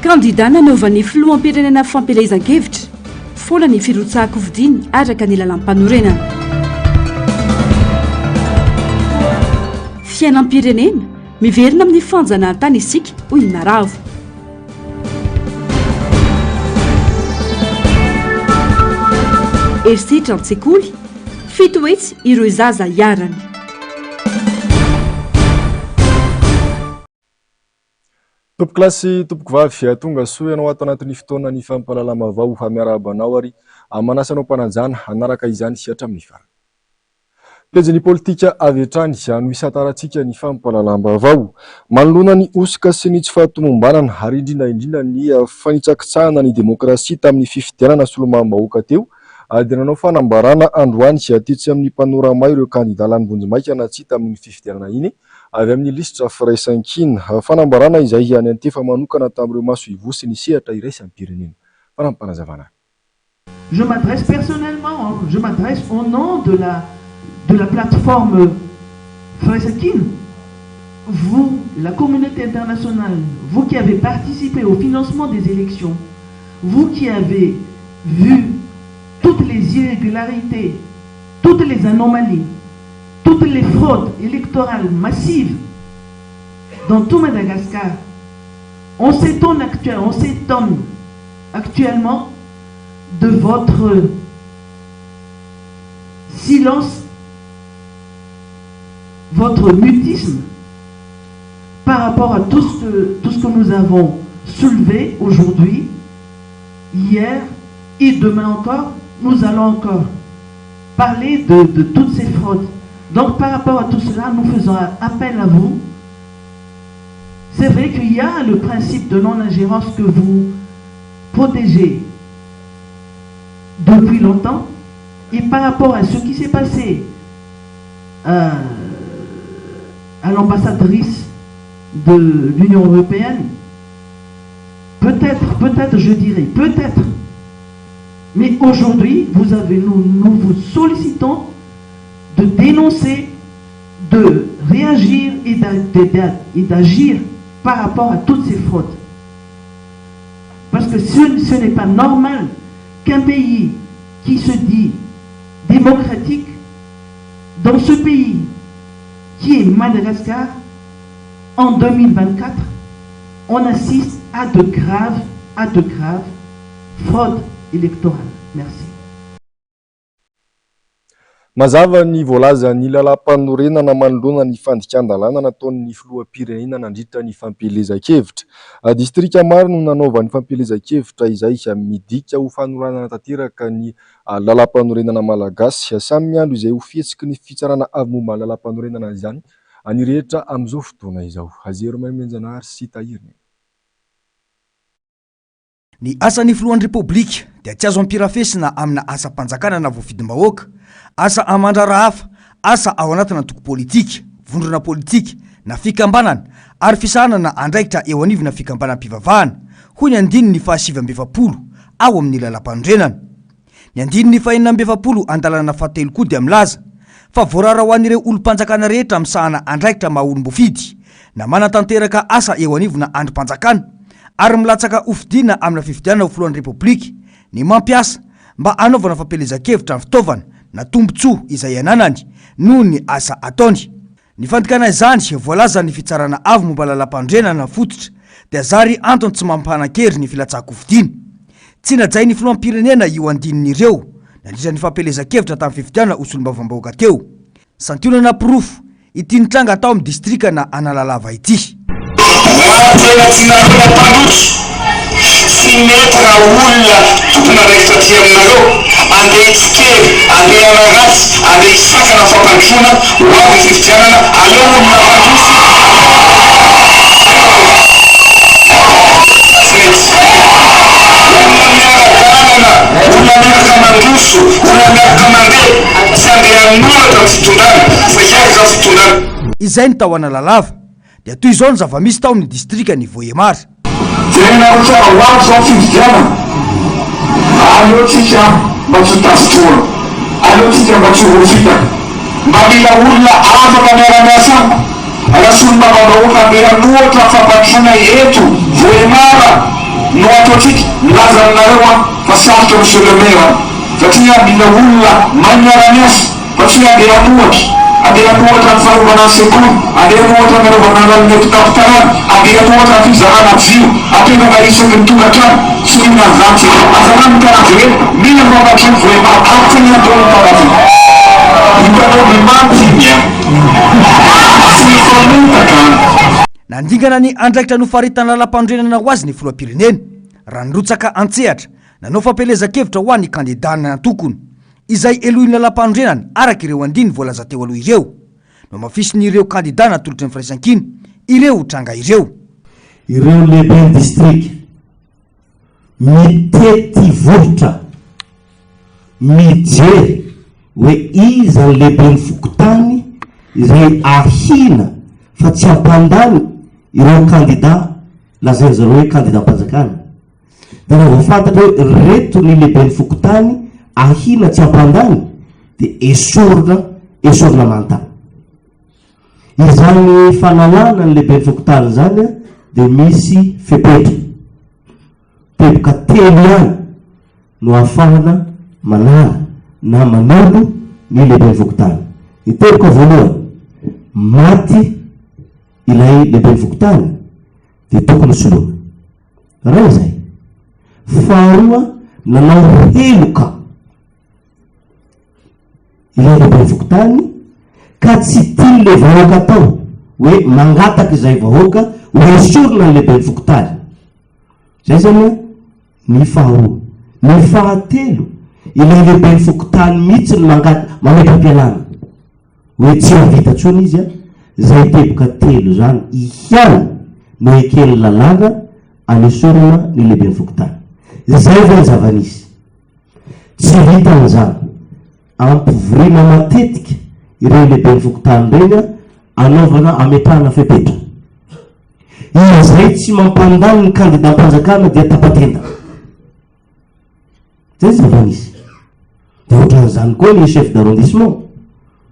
Kandida nanaovan'ny filoham-pirenena fampielezan-kevitra, foana ny firotsahan-kofidiny araka ny lalàmpanorenana. Fiainam-pirenena, miverina amin'ny fanjanahantany isika, hoy i Naravo. Herisetra an-tsekoly, 700 ireo zaza iharany. Tompokolahy sy tompokovavy, tonga soa ianao ato anatin'ny fotoanan'ny fampahalalam-baovao. Miarahaba anao ary manasa anao am-panajana hanaraka izany hatramin'ny farany. Pejin'ny politika avy hatrany no isantarantsika ny fampahalalam-baovao. Manoloana ny hosoka sy ny tsy fahatomombanana ary indrindra indrindra ny fanitsakitsahana ny demokrasia tamin'ny fifidianana solombavambahoaka teo dia nanao fanambarana androany tetsy amin'ny Panorama ireo kandida lany vonjimaika na tsia tamin'iny fifidianana iny avy amin'ny lisitra Firaisankina. Fanambarana izay niantefa manokana tamin'ireo masoivoho sy ny sehatra iraisam-pirenena. Fanampim-panazavana. Je m'adresse personnellement, je m'adresse au nom de la de la plateforme Firaisankina, vous, la communauté internationale, vous qui avez participé au financement des élections, vous qui avez vu toutes les irrégularités, toutes les anomalies, toutes les fraudes électorales massives dans tout Madagascar, on s'étonne on s'étonne actuellement de votre silence, votre mutisme par rapport à tout ce, tout ce que nous avons soulevé aujourd'hui, hier et demain encore, nous allons encore parler de, de toutes ces fraudes. Donc par rapport à tout cela, nous faisons appel à vous. C'est vrai qu'il y a le principe de non-ingérence que vous protégez depuis longtemps. Et par rapport à ce qui s'est passé euh, à l'ambassadrice de l'Union européenne, peut-être, peut-être, je dirais, peut-être, mais aujourd'hui, vous avez, nous, nous vous sollicitons de dénoncer, de réagir et d'agir par rapport à toutes ces fraudes. Parce que ce, ce n'est pas normal qu'un pays qui se dit démocratique, dans ce pays qui est Madagascar, en 2024, on assiste à de graves, à de graves fraudes électorales. Merci. Mazava ny voalazan'ny lalàmpanorenana manoloana ny fandikan-dalàna nataon'ny filoham-pirenena nandritra ny fampielezan-kevitra. Distrika maro no nanaovany fampielezan-kevitra izay midika ho fanolanana tanteraka ny lalàmpanorenana malagasy. Samy miandry izay ho fihetsiky ny fitsarana avo momba ny lalàmpanorenana izany ny rehetra amin'izao fotoana izao. Zero Maimomenjanahary sy Tahiry. Ny asan'ny filohan'ny Repoblika dia tsy azo ampirafesina amina asam-panjakana na voafidim-bahoaka, asa aman-draharaha hafa, asa ao anatina antoko politika, vondrona politika, na fikambanana, ary fisahanana andraikitra eo anivona fikambanam-pivavahana, hoy ny andininy faha 49 ao amin'ny Lalàmpanorenana. Ny andininy faha-46 andalana fahatelo koa dia milaza fa voarara ho an'ireo olom-panjakana rehetra misahana andraikitra maha olom-boafidy na manatanteraka asa eo anivona andrim-panjakana ary milatsaka hofidiana amina fifidianana ho filohan'ny Repoblika ny mampiasa mba hanaovana fampielezan-kevitra ny fitaovana na tombontsoa izay ananany noho ny asa ataony. Ny fandikana izany, voalazan'ny Fitsarana Avo momba Lalàmpanorenana fototra, dia zary antony tsy mampanan-kery ny filatsahan-kofidina. Tsy najain'ny Filoham-pirenena io andininy ireo nandritra ny fampielezan-kevitra tamin'ny fifidianana ho solombavambahoaka teo. Santionana porofo ity nitranga tao amin'ny distrikana Analalava ity. Raha tena tsy nareo mpanoto, tsy mety raha olona tompon'andraikitra aty aminareo andeha hitsikera, andeha hanaratsy, andeha hisakana ny fampandrosoana, ho avy ny fifidianana, aleo olona mpandroso, tsy mety. Olona miara-dalana, olona miaraka mandroso, olona miaraka mandeha, tsy andeha hanoratra ny fitondrana fa hiaraka amin'ny fitondrana. Izay ny tao Analalava. Dia toy izao ny zava-misy tao amin'ny distrikan'i Vohemar. Jerenareo tsara ho avy izao ny fifidianana, aleo tsika mba tsy ho tafintohina, aleo tsika mba tsy ho voafitaka, mba mila olona afaka miara-miasa amiko, raha solombavambahoaka andeha hanohatra fampandrosoana eto Vohemar. no ataontsika? Milaza aminareo aho fa sarotra Monsieur le Maire an! Satria mila olona mahay miara-miasa fa tsy hoe andeha hanohatra, andeha hanohatra ny fanaovana ny sekoly, andeha hanohatra ny hanaovana ny lalana eto tampon-tanàna, andeha hanohatra ny fizarana jiro apetraka isaky ny tokantrano, tsy mila an'izany tsika. Aza lany ny taranja hoe mila fampandrosoana Vohemar ary tsy ny ataon'ny taranja. Hitanao ny maty iny an! Tsy mifanotaka an! Nandingana ny andraikitra nofaritan'ny lalampanorenana ho azy ny filoham-pirenena, raha nirotsaka an-tsehatra, nanao fampielezan-kevitra ho an'ny kandidàn'ny antokony, izay helohin'ny lalampanorenana araka ireo andininy voalaza teo aloha ireo. Nohamafisin'ireo kandidà natolotry ny Firaisankina ireo tranga ireo. Ireo lehiben'ny distrika mitety vohitra mijery hoe iza ny lehiben'ny fokontany izay ahiana fa tsy hampandany ireo kandida lazain-dry zareo hoe kandidam-panjakana. Dia raha vao fantatra hoe reto ny lehiben'ny fokontany ahiana tsy hampandany dia esorina, esorina manta. Izany fanalana ny lehiben'ny fokontany izany dia misy fepetra. Teboka telo ihany no ahafahana manala na manolo ny lehiben'ny fokontany. Ny teboka voalohany, maty ilay lehiben'ny fokontany dia tokony soloina. Iray izay. Faharoa, nanao heloka ilay lehiben'ny fokontany ka tsy tian'ilay vahoaka atao hoe mangataka izay vahoaka ho esorina ny lehiben'ny fokontany. Izay izany an, ny faharoa. Ny fahatelo, ilay lehiben'ny fokontany mihitsy no mangata, mametra-pialana. Hoe tsy hahavita intsony izy an, izay teboka telo izany ihany no eken'ny lalàna anesorana ny lehiben'ny fokontany. Izay ve ny zava-nisy? Tsy vitan'izany, ampivoriana matetika ireny lehiben'ny fokontany ireny anaovana ametrahana fepetra. Izay tsy mampandany ny kandidam-panjakana dia tapa-tenda. Izay ny zava-nisy. Dia ohatran'izany koa ny chef d'arrondissement.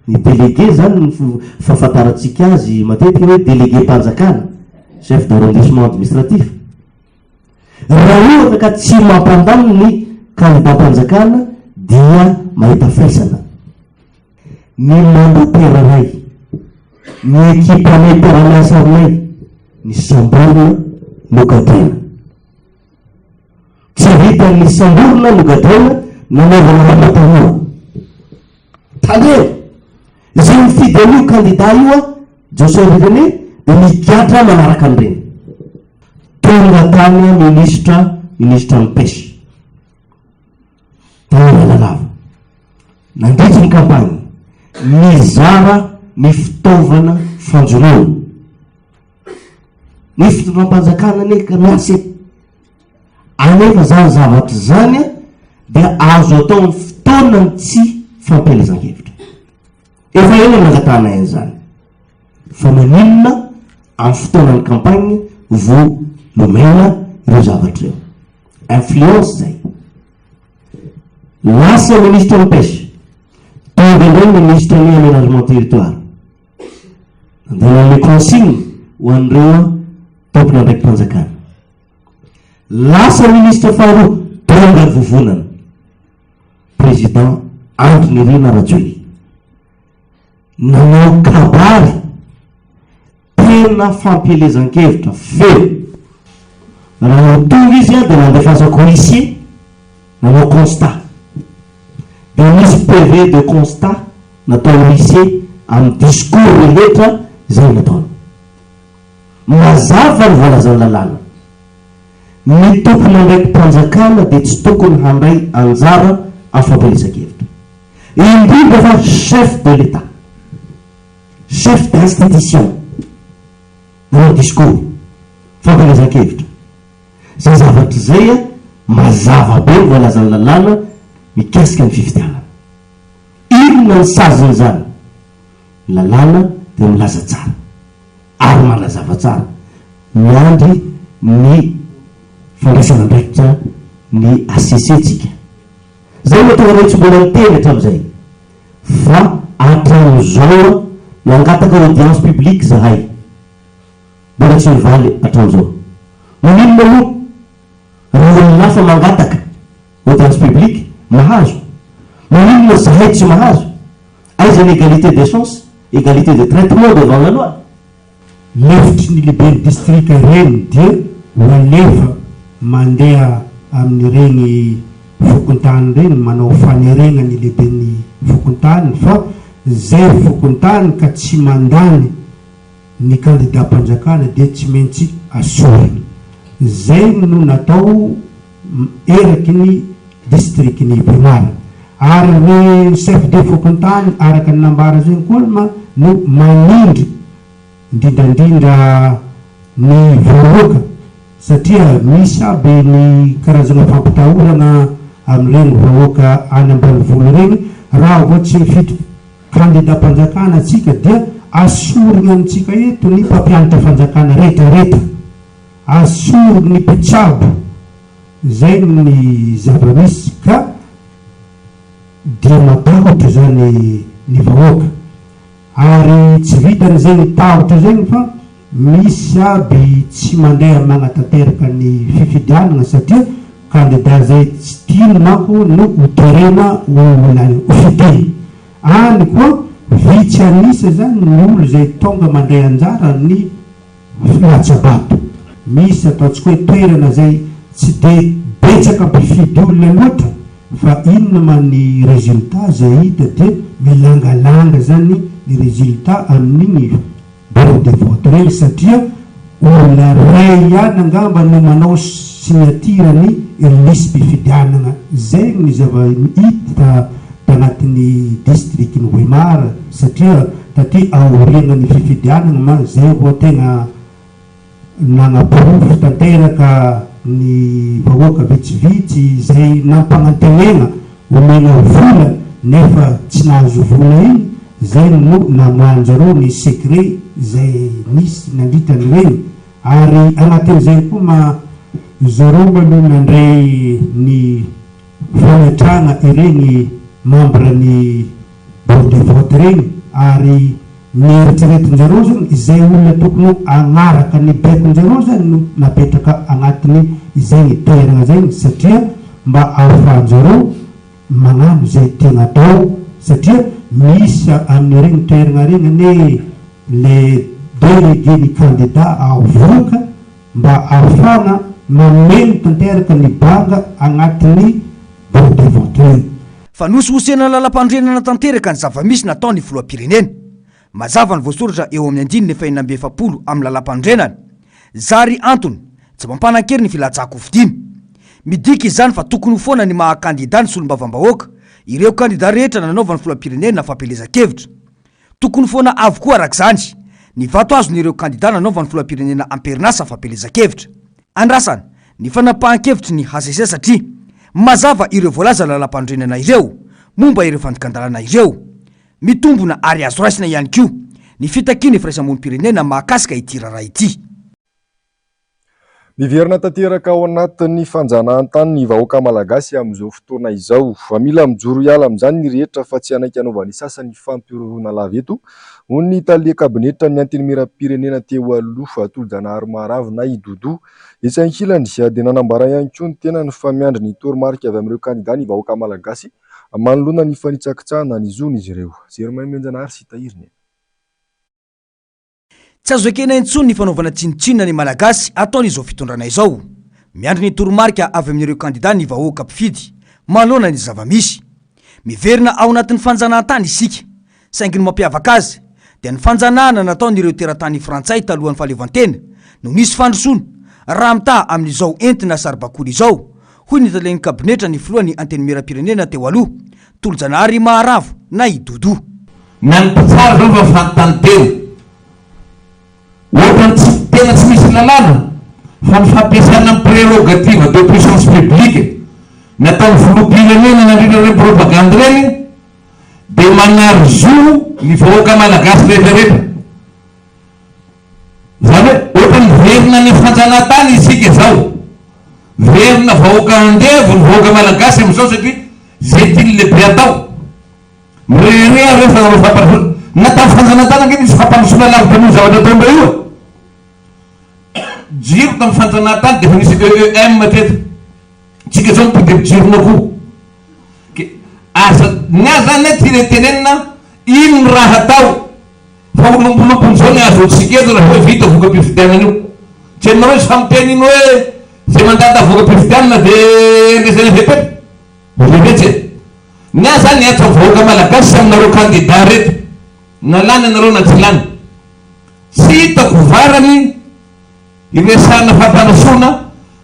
Ny délégué izany ny fahafantarantsika azy matetika hoe délégué-mpanjakana, chef d'arrondissement administratif. Raha ohatra ka tsy mampandany ny kandidam-panjakana dia mahita faisana. Ny mandataire iray, ny ekipanay mpiara-miasa aminay, ny samborina nogadraina. Tsy vitan'ny samborina nogadraina nanaovana ramatahora. Tandremo! Izay mifidy an'io kandida io a, Jocelyn René, dia migadra manaraka an'ireny. Tonga tany a minisitra, minisitra ny pêche. Tany Analalava. Nandritry ny campagne, nizara ny fitaovana fanjonoana. Ny fitondram-panjakana anie ka miasa e. Anefa izany zavatra izany dia azo atao amin'ny fotoanan'ny tsy fampielezan-kevitra. Efa ela nangatahanay an'izany. Fa maninona amin'ny fotoanan'ny campagne vao nomena ireo zavatra ireo? Influence izay. Lasa ministre ny pêche, tonga indray ny ministre ny aménagement territoire. Nandeha nanome consigne ho an'ireo tompon'andraiki-panjakana. Lasa ministre faharoa tonga ny vovonana, Président Andry Nirina Rajoelina. Nanao kabary tena fampielezan-kevitra feno. Raha ho tonga izy dia nandefasako huissier nanao constat. Dia nisy PV de constat nataon'ny huissier amin'ny discours rehetra izay nataony. Mazava ny voalazan'ny lalàna. Ny tompon'andraiki-panjakana dia tsy tokony handray anjara amin'ny fampielezan-kevitra. Indrindra fa chef de l'Etat, chef d'institution, nanao discours, fampielezan-kevitra. Izay zavatra izay mazava be ny voalazan'ny lalàna mikasika ny fifidianana. Inona ny sazin'izany? Ny lalàna dia milaza tsara ary manazava tsara. Miandry ny fandraisana andraikitra ny HCC tsika. Zay no tonga anay tsy mbola niteny hatramin'izay fa hatramin'izao nangataka audience publique zahay mbola tsy nivaly hatramin'izao. Maninona moa? Raha olona hafa mangataka audience publique, mahazo. Maninona zahay tsy mahazo? Aiza ny égalité des chances, égalité de traitement devant la loi? Lefitry ny lehiben'ny distrika ireny dia ho alefa mandeha amin'ireny fokontany ireny manao fanerena ny lehiben'ny fokontany fa zay fokontany ka tsy mandany ny kandidam-panjakana dia tsy maintsy asorina. Zay no natao eraky ny distrikin'i Vohemar. Ary ny chef de fokontany araka ny nambara zegny koa ma no manindry indrindrandrindra ny vahoaka satria misy aby ny karazagna fampitahoragna amin'iregny vahoaka any ambanivolo regny raha vao tsy mifidy kandidam-panjakana atsika dia asorigny amintsika eto ny mpampianatra fanjakana retraretra, asorigny ny mpitsabo. Izay ny zava-misy ka dia matahotra izany ny vahoaka. Ary tsy vitan'izay tahotra izay fa misy aby tsy mandeha magnatanteraka ny fifidianana satria kandida izay tsy tiany manko no ho terena ho fidiny. Any koa vitsy an'isa izany ny olo izay tonga mandray anjara ny Latsa-bato. Misy ataontsika hoe toerana izay tsy dia betsaka mpifidy olona loatra fa inona ma ny résultat izay hita dia milangalanga izany ny résultat amin'igny bureau de vote regny satria olona ray ihany angamba no manao signature ny lisi-pifidianana. Izay ny zava-hita tanatin'ny district-n'i Vohemar satria taty aorianan'ny fifidianana ma zay vao tena nanaporofo tanteraka ny vahoaka vitsivitsy izay nampagnantenena omena vola nefa tsy nahazo vola iny, zay no namoahan-jareo ny secret izay nisy nandritra an'ireny ary anatin'izay koa ma zareo ma no nandray ny fametrahana ireny membre ny bureau de vote ireny ary ny eritreretin-jareo zany izay olona tokony ho agnaraka ny baikon-jareo zany no napetraka agnatiny izegny toeragna zegny satria mba ahafahan-jareo magnano izay tiagna atao satria misy amin'iregny toeragna regny anie le délégué ny candidat avoaka mba ahafahana mameno tanteraka ny banga agnatin'ny bureau de vote io. Fa nosihosena lalampanorenana tanteraka ny zava-misy nataon'ny filoham-pirenena. Mazava ny voasoratra eo amin'ny andininy faha-46 amin'ny lalampanorenana. Zary antony tsy mampanan-kery ny filatsahan-kofidina. Midika izany fa tokony ho foana ny maha kandida ny solombavambahoaka ireo kandida rehetra nanaovan'ny filoham-pirenena fampielezan-kevitra. Tokony foana avokoa araka izany ny vato azon'ireo kandida nanaovan'ny filoham-pirenena am-perinasa fampielezan-kevitra. Andrasana ny fanapahan-kevitry ny hcc satria mazava ireo voalaza lalampanorenana ireo momba ireo fandikan-dalàna ireo. Mitombona ary azo raisina ihany koa ny fitakian'ny firaisamonim-pirenena mahakasika ity raharaha ity. Miverina tanteraka ao anatin'ny fanjanahantany ny vahoaka malagasy amin'izao fotoana izao. Mila mijoro hiala amin'izany ny rehetra fa tsy hanaiky hanaovan'ny sasany fampihorohoroana lava eto, hoy ny tale kabinetran'ny Antenimierampirenena teo aloha, Tolojanahary Maharavo na i Doudou. Etsy ankilany dia nanambara ihany koa ny tenany fa miandry ny toromarika avy amin'ireo kandida ny vahoaka malagasy manoloana ny fanitsakitsahana ny zon'izy ireo. Germain Menjanahary sy Tahiry Nena. Tsy azo ekena intsony ny fanaovana tsinontsinona ny Malagasy ataon'izao fitondrana izao. Miandry ny toromarika avy amin'ireo kandida ny vahoaka mpifidy manoloana ny zava-misy. Miverina ao anatin'ny fanjanahantany isika, saingy ny mampiavaka azy dia ny fanjanahana nataon'ireo teratany frantsay talohan'ny fahaleovantena no nisy fandrosoana raha mitaha amin'izao entina saribakoly izao, hoy ny talen'ny kabinetra ny filohan'ny Antenimierampirenena teo aloha, Tolojanahary Maharavo na i Doudou. Na ny mpitsara zao fa fantany teo. Ohatrany tsy tena tsy misy lalàna fa ny fampiasana ny prérogative de puissance publique nataon'ny filoham-pirenena nandritra ireny propagande ireny dia manary zo ny vahoaka malagasy rehetra rehetra. Izany hoe ohatrany miverina any fanjanahantany isika izao. Miverina vahoaka andevo ny vahoaka malagasy amin'izao satria izay tian'ny lehibe atao. Mirehareha reo fa nanao fampandrosoana. Na tamin'ny fanjanahantany ange nisy fampandrosoana lavitra noho ny zavatra ataondreo io e. Jiro tamin'ny fanjanahantany dia efa nisy EEM teto. Tsika zao mipody am jiron'akoho. Ke aza ny ahy zany a tiana tenenina ino ny raha atao fa holombolobony zao ny azontsika eto raha hoe vita voka-pifidianana io. Tsy hainareo izy fa miteny iny hoe zay mandada voka-pifidianana de andraisana fepetra. Levetsy e! Ny ahy zany hiantso ny vahoaka malagasy sy aminareo candidat reto na lany ianareo na tsy lany. Tsy hitako varany iresahana fampandrosoana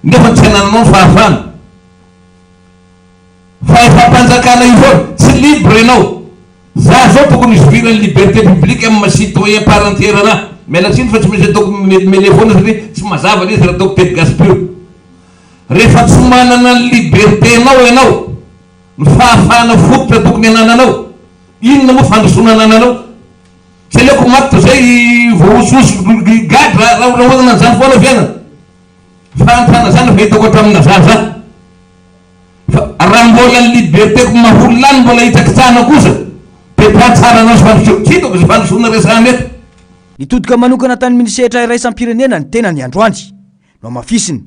nefa tsy anananao ny fahafahana. Fahefam-panjakana io foana, tsy libre ianao. Za zao tokony hi-jouir ny liberté publique amin'ny maha citoyen part entière anahy. Miala tsiny fa tsy maintsy ataoko mi-mêler foana satria tsy mazava le izy raha ataoko teny gasy pur. Rehefa tsy manana ny liberté-nao ianao, ny fahafahana fototra tokony anananao, inona moa fandrosoana anananao? Tsy aleoko maty toy izay voahosihosy gadra rahorahonana an'izany foana fiainana. Fahantrana izany efa hitako hatramin'ny zaza. Fa raha mbola ny liberté-ko maha olona ahy no mbola hitsakitsahana kosa dia mpahatsara anao sy fandrosoana. Tsy hitako izay fandrosoana resahana eto. Nitodika manokana tany amin'ny sehatra iraisam-pirenena ny tenany androany. Nohamafisiny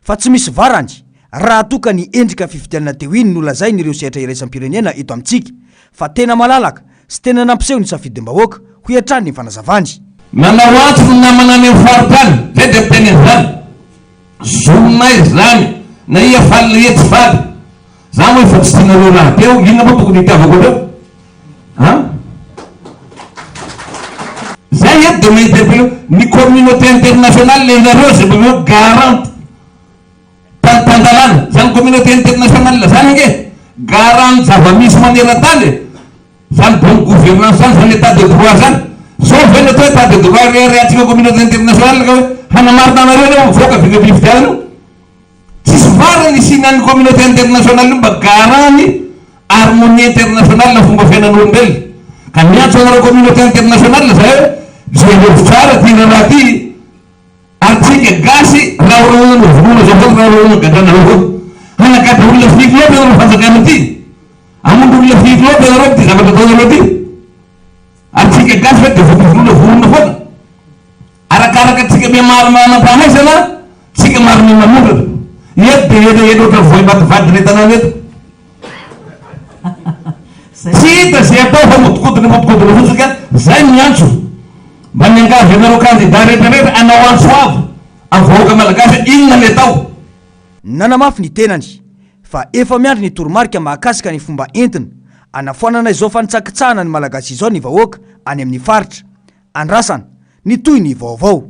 fa tsy misy varany raha toa ka ny endrika fifidianana teo iny no lazain'ireo sehatra iraisam-pirenena eto amintsika fa tena malalaka sy tena nampiseho ny safidim-bahoaka, hoy hatrany ny fanazavany. Nanao antso ny namana any amin'ny faritra any, zay dia miteny an'izany. Zonay izany, na ia faly na ia tsy faly. Za moa efa tsy tianareo rahateo, inona moa tokony hitiavako anareo? An? Zay eto dia mi-interpeller ny communauté internationale ianareo izay mba hoe garant tan-tan-dalàna. Zany communauté internationale zany ange garant zava-misy maneran-tany e. Zany bonne gouvernance zany, zany état de droit zany. Zao ve no atao hoe état de droit reharehantsika communauté internationale ka hoe hanamarina anareo anie mivoaka avy eny am-pifidianana io. Tsisy vara ny hisian'ny communauté internationale io mba garant ny harmonie internationale ny fomba fiainan'olombelona. Ka miantso anareo communauté internationale zahay hoe jereo tsara ty raharaha ty ary tsika gasy rahorahonana vonoina zao foana rahorahonana gadrana zao foana. Hanagadra olona firy loatra ianareo fanjakana ty? Hamono olona firy loatra ianareo amty zavatra ataonareo ty? Ary tsika gasy ve de vonovonoina vonoina foana? Arakaraka tsika mihamaro manam-pahaizana, tsika maro miha manondrana. Eto dia elaela ohatran'ny voay maty vady ilay tanàna eto. Tsy hita izay atao fa mihodikodina mihodikodina fotsiny ka zay miantso. Mba miangavy anareo kandida rehetra rehetra hanao antso avo amin'ny vahoaka malagasy hoe inona ny atao. Nanamafy ny tenany fa efa miandry ny toromarika mahakasika ny fomba entina hanafoanana izao fanitsakitsahana ny Malagasy izao ny vahoaka any amin'ny faritra. Andrasana ny tohiny vaovao.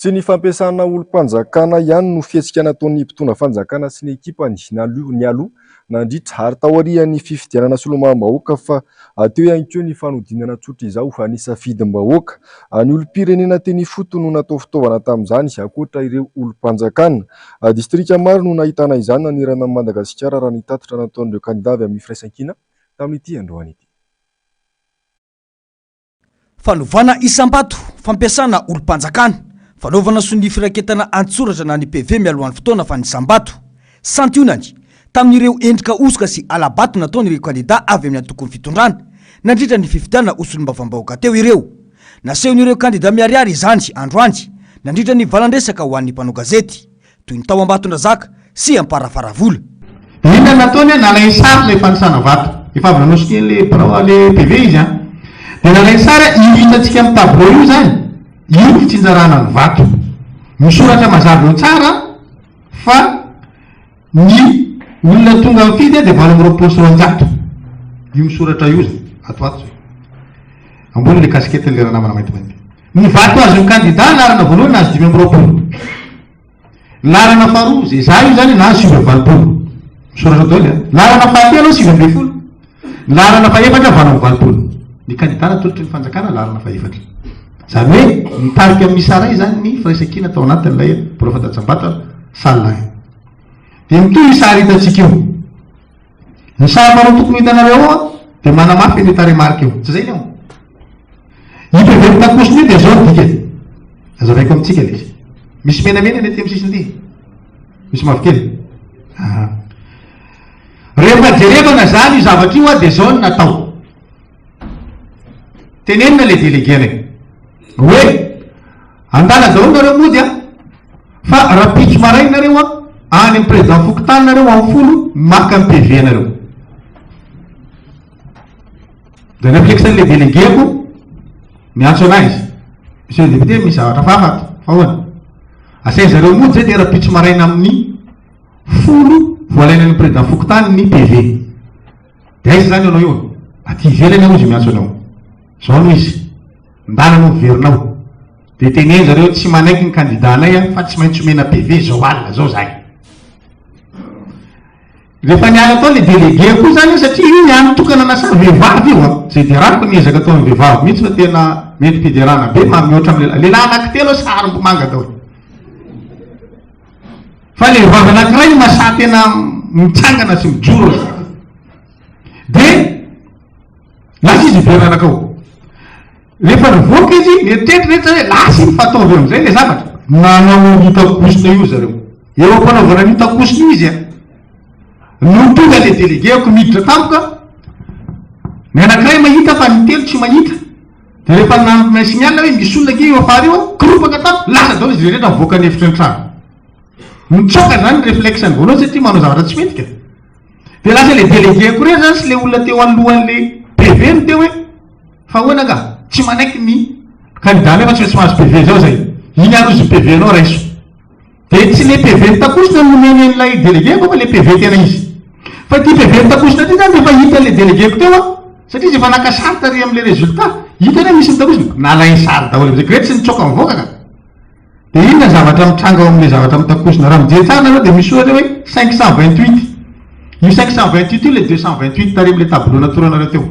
Tsy ny fampiasana olom-panjakana ihany no fihetsika nataon'ny mpitondra fanjakana sy ny ekipany nialoha, nandritra ary taorian'ny fifidianana solombavambahoaka fa teo ihany koa ny fanodinana tsotra izao ny safidim-bahoaka. Ny olom-pirenena teny ifotony no natao fitaovana tamin'izany ankoatra ireo olom-panjakana. Distrika maro no nahitana izany nanerana an'i Madagasikara raha ny tatitra nataon'ireo kandida avy amin'ny Firaisankina tamin'ity androany ity. Fanovana isam-bato, fampiasana olom-panjakana, fanaovana sonia firaketana an-tsoratra na ny PV mialohan'ny fotoana fanisam-bato. Santionany tamin'ireo endrika hosoka sy hala-bato nataon'ireo kandida avy amin'ny antokon'ny fitondrana nandritra ny fifidianana ho solombavambahoaka teo ireo. Nasehon'ireo kandida miharihary izany androany nandritra ny valan-dresaka ho an'ny mpanao gazety. toy ny tao Ambatondrazaka sy Amparafaravola. Dia inona no nataony an? Nalainy sary ilay fanisana vato. Efa avy nanao sonia an'ilay birao ilay PV izy an. Dia nalainy sary an, io hitantsika amin'ny tableau io izany, io ny fitsinjarana ny vato. Misoratra mazava eo tsara fa ny olona tonga mifidy dia 228. Io misoratra io izany, ato ato izay. Ambony ilay casquette-n'ilay ranamana maintimainty. Ny vato azon'ny kandida laharana voalohany nahazo 25. Laharana faharoa, izay izaho io izany nahazo 89. Misoratra daholo an. Laharana fahatelo 19. Ny laharana fahefatra 88. Ny kandida natolotry ny fanjakana laharana fahefatra. Izany hoe nitarika amin'ny isa iray izany ny firaisankina tao anatin'ilay birao fandatsam-bato salle un. Dia mitohy io sary hitantsika io. Ny sary faharoa tokony ho hitanareo ao dia manamafy an'io tarehimarika io. Tsy izay ny ao? Io PV mitakosona io dia izao ny dikany. Azavaiko amintsika ilay izy. Misy menamena ny aty amin'ny sisiny ity. Misy mavokely. Aha. Rehefa jerevana izany io zavatra io dia izao no natao. Tenenina ilay délégué anay. Hoe, andala daholo nareo mody a, fa rahampitso maraina nareo a. Any amin'ny président fokontany nareo amin'ny folo maka ny PV anareo. Dia réflexe an'ilay délégué-ko miantso anahy izy. Monsieur le député misy zavatra hafahafa ato. Fa ahoana? Asain zareo mody zay dia rahampitso maraina amin'ny folo vao alaina any président fokontany ny PV. Dia aiza izany ianao io? Aty ivelany aho izy miantso anao. Zao no izy. Ndana anao miverina ao. Dia teneno zareo tsy manaiky ny candidat anay fa tsy maintsy omena PV zao alina zao zahay. Rehefa niala tao le délégué koa zany satria io ny hany tokana nasa vehivavy io an, zay derako ny ezaka ataon'ny vehivavy mihitsy fa tena mendri-piderana be ma mihoatra amin'ny lehilahy, lehilahy anankitelo aho sarim-bomanga daholo. Fa le vehivavy anankiray no masahy tena mitsangana sy mijoro aza. Dia lasa izy hiverina nankao. Rehefa nivoaka izy, nieritreritra rehetra hoe lasa iny fa ataovy amin'izay ilay zavatra. Nanao an'io takosina io zareo. Eo am-panaovana an'io takosina io izy an, no tonga ilay délégué-ko miditra tampoka, ny anankiray mahita fa ny telo tsy mahita. Dia rehefa nanome signal hoe misy olona ange io afara io an, koropaka tampoka, lasa daholo izy rehetra nivoaka ny efitry ny trano. Nitsoaka izany ny réflexe-ny voalohany satria manao zavatra tsy mety ka. Dia lasa ilay délégué-ko irery izany sy ilay olona teo anoloan'ilay PV no teo hoe fa ahoana angaha? Tsy manaiky ny candidat nefa tsy maintsy mahazo PV izao izay. Iny ary ozy PV anao raiso. Dia tsy ilay PV nitakosina no nomeny an'ilay délégué-ko fa ilay PV tena izy. Fa ity PV nitakosina ity izany rehefa hitan'ilay délégué-ko teo an, satria izy efa naka sary tary amin'ilay résultat, hitany hoe misy nitakosina, nalainy sary daholo amin'izay. Koa tsy nitsoaka mivoaka ka. Dia inona ny zavatra mitranga ao amin'ilay zavatra mitakosina? Raha mijery tsara nareo dia misy soratra hoe 528. Io 528 io ilay 228 tary amin'ilay tableau natoranareo teo.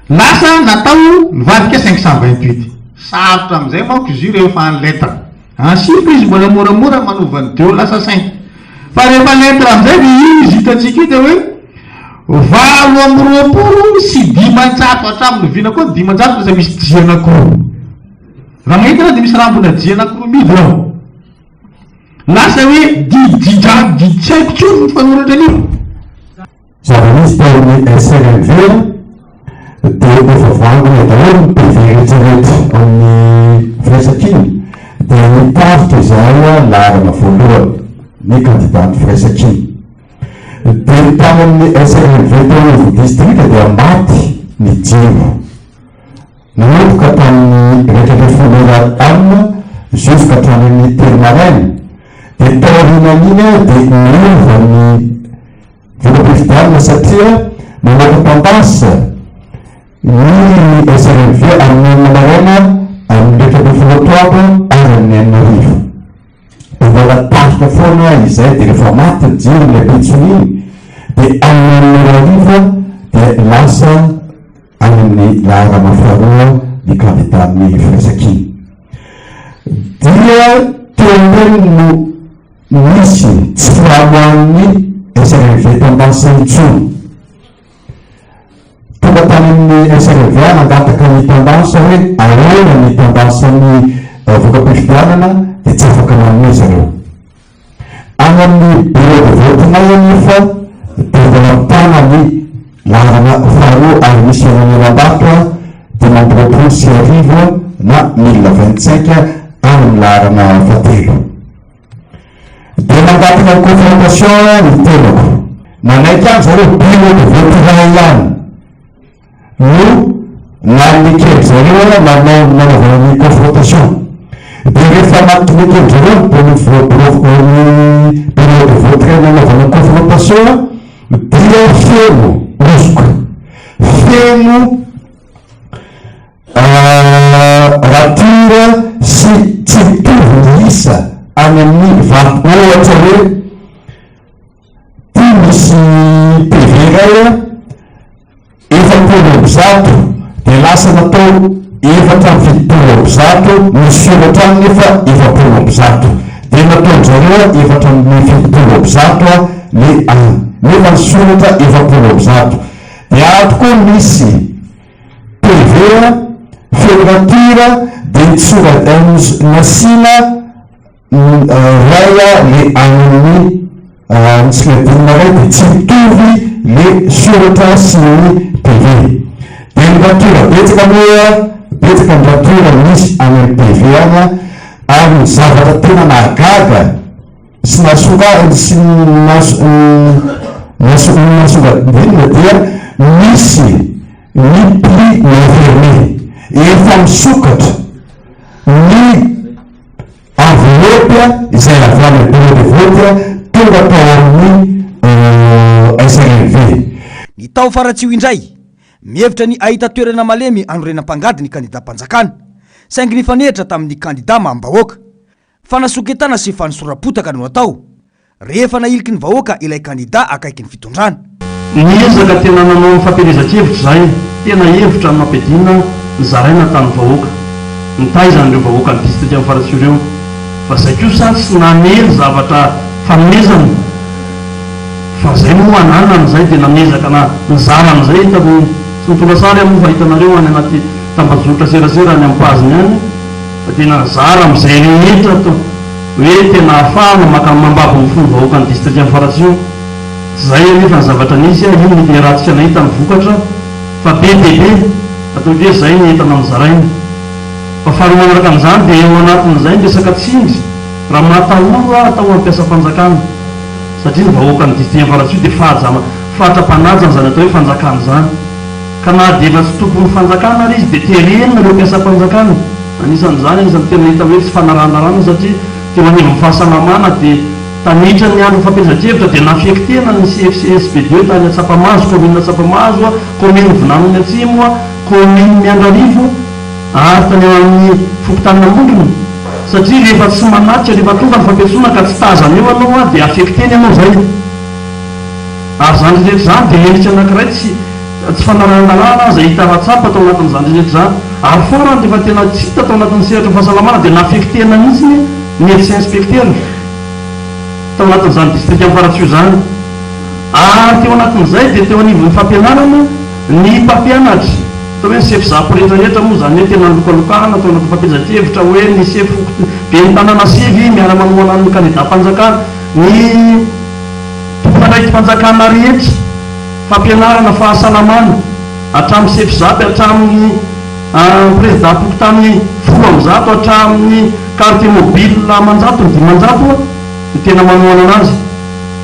Lasa natao nivadika 528. Sarotra amin'izay manko izy io rehefa en lettre. En chiffre izy mbola moramora manova ny deux lasa cinq. Fa rehefa lettre amin'izay dia io izy hitantsika io dia hoe 528 hatramin'ny oviana koa ny 500 lasa misy J anankiroa. Raha mahita ianao dia misy rambona J anankiroa midina ao. Lasa hoe dididra didy tsy haiko intsony ny fanoratra an'io. Zava-nisy tao amin'ny SRMV dia efa voangona daholo ny PV rehetra rehetra ao amin'ny firaisankina dia nitarika izahay laharana voalohany ny kandidan'ny firaisankina. Dia tany amin'ny SRMV teo anivon'ny distrika dia maty ny jiro. Nanomboka tamin'ny 11 ora alina jusqu'à hatrany amin'ny telo maraina, dia taorianan'iny dia niova ny voka-pifidianana satria namoaka tendance ny SRMV amin'ny enina maraina, amin'ny 11 atoandro ary amin'ny enina hariva. Dia mbola tarika foana izay dia rehefa maty ny jiro ny ampitson'iny dia amin'ny enina ora hariva dia lasa any amin'ny laharana faharoa ny kandidan'ny firaisankina. Dia teo ireny no nisy tsy famoahan'ny SRV tendance intsony. Tonga tany amin'ny SRV aho nangataka ny tendance hoe ahoana ny tendance-n'ny voka-pifidianana dia tsy afaka nanome zareo. Any amin'ny bureau de vote-nay anefa dia mbola mitana ny laharana faharoa ary misy elanelam-bato 1025 na 1025 any amin'ny laharana fahatelo. Dia nangataka ny confrontation ny tenako. Nanaiky ihany zareo bureau de vote iray ihany no nanekeny zareo nanao nanaovana ny confrontation. Dia rehefa naneken'ny zareo ny bureau bureau ny bureau de vote iray nanaovana confrontation dia feno hosoka, feno Rature sy tsy mitovy ny isa any amin'ny vato ohatra hoe ty misy PV iray 140 dia lasa natao 174 misy soratra any nefa 140 dia nataon-jareo 174 le any nefa ny soratra 140 dia ato koa misy PV, fermeture dia ny tsora nasiana ray le any amin'ny misongadinina ray dia tsy mitovy le soratra sy ny PV. Dia ny rature betsaka moa betsaka ny rature misy any amin'ny PV any ary ny zavatra tena mahagaga. sy nasongadina sy nasongadinina dia misy ny pli non fermé, efa misokatra ny enveloppe izay avy any amin'ny bureau de vote tonga tao amin'ny SRMV. Ny tao Faratsiho indray, mihevitra ny hahita toerana malemy hanorenam-pangady ny kandidam-panjakana, saingy nifanehitra tamin'ny kandida mamim-bahoaka. Fanasoketana sy fanosoram-potaka no atao, rehefa nahiliky ny vahoaka ilay kandida akaiky ny fitondrana. Niezaka tena nanao ny fampielezan-kevitra izahay, tena hevitra no nampiadiana nizaraina tamin'ny vahoaka, nitaiza an'ireo vahoakan'ny distrikan'i Faratsiho ireo, fa izay kosa tsy namely zavatra fanomezana, fa izay moa ananana izay dia namezaka na nizara an'izay hitany, tsy nitondra sary aho moa fa hitanareo any anaty tambajotra serasera any amin'ny page-ny any. Fa tena zara amin'izay rehetra atao hoe tena ahafahana maka mambabo ny fon'ny vahoakan'ny distrikan'i Faratsiho. Tsy izay anefa ny zavatra nisy, io no niarahantsika nahita ny vokatra fa be dia be, ataoko hoe izay ny entana nozaraina. Fa faharoa manaraka an'izany dia eo anatin'izay ny resaka tsindry, raha mahatahoro aho atao amin'ny mpiasam-panjakana satria ny vahoakan'ny distrikan'i Faratsiho dia fahajana fatra-panaja an'izany atao hoe fanjakana izany. Ka na dia efa tsy tompon'ny fanjakana ary izy dia terena ireo mpiasam-panjakana. Anisan'izany, anisan'ny tena hita hoe tsy fanarahan-dalàna satria teo anivon'ny fahasalamana dia tanitra ny andron'ny fampielezan-kevitra dia nafekitena ny CFCSB deux tany Antsapamahazo, kaominina Antsapamahazo, kaominin'i Vinanony Atsimo, kaominin'i Miandrarivo ary tany amin'ny fokontanin'Ambondrona satria rehefa tsy manatrika, rehefa tonga ny fampiantsoana ka tsy tazana eo ianao dia afektena ianao izay. Ary izany rehetra izany dia endrika anankiray tsy tsy fanarahan-dalàna aza hita raha-tsapa tao anatin'izany rehetra izany. Ary farany rehefa tena tsy hita tao anatin'ny sehatra fahasalamana dia nafektena mihitsy ny médecin inspecteur tao anatin'izany distrikan'i Faratsiho izany. Ary teo anatin'izay dia teo anivon'ny fampianarana ny mpampianatra, atao hoe ny sefo zap rehetra rehetra moa izany hoe tena nilokalokana tao anatin'ny fampielezan-kevitra hoe ny sefo ben'ny tanàna sivy miara-manohana ny kandidam-panjakana, ny. Tompon'andraiki-panjakana rehetra, fampianarana, fahasalamana, hatramin'ny sefo-zapy, hatramin'ny prezidam-pokontany 110, hatramin'ny quartier mobile aman-jatony, 500 no tena manohana anazy.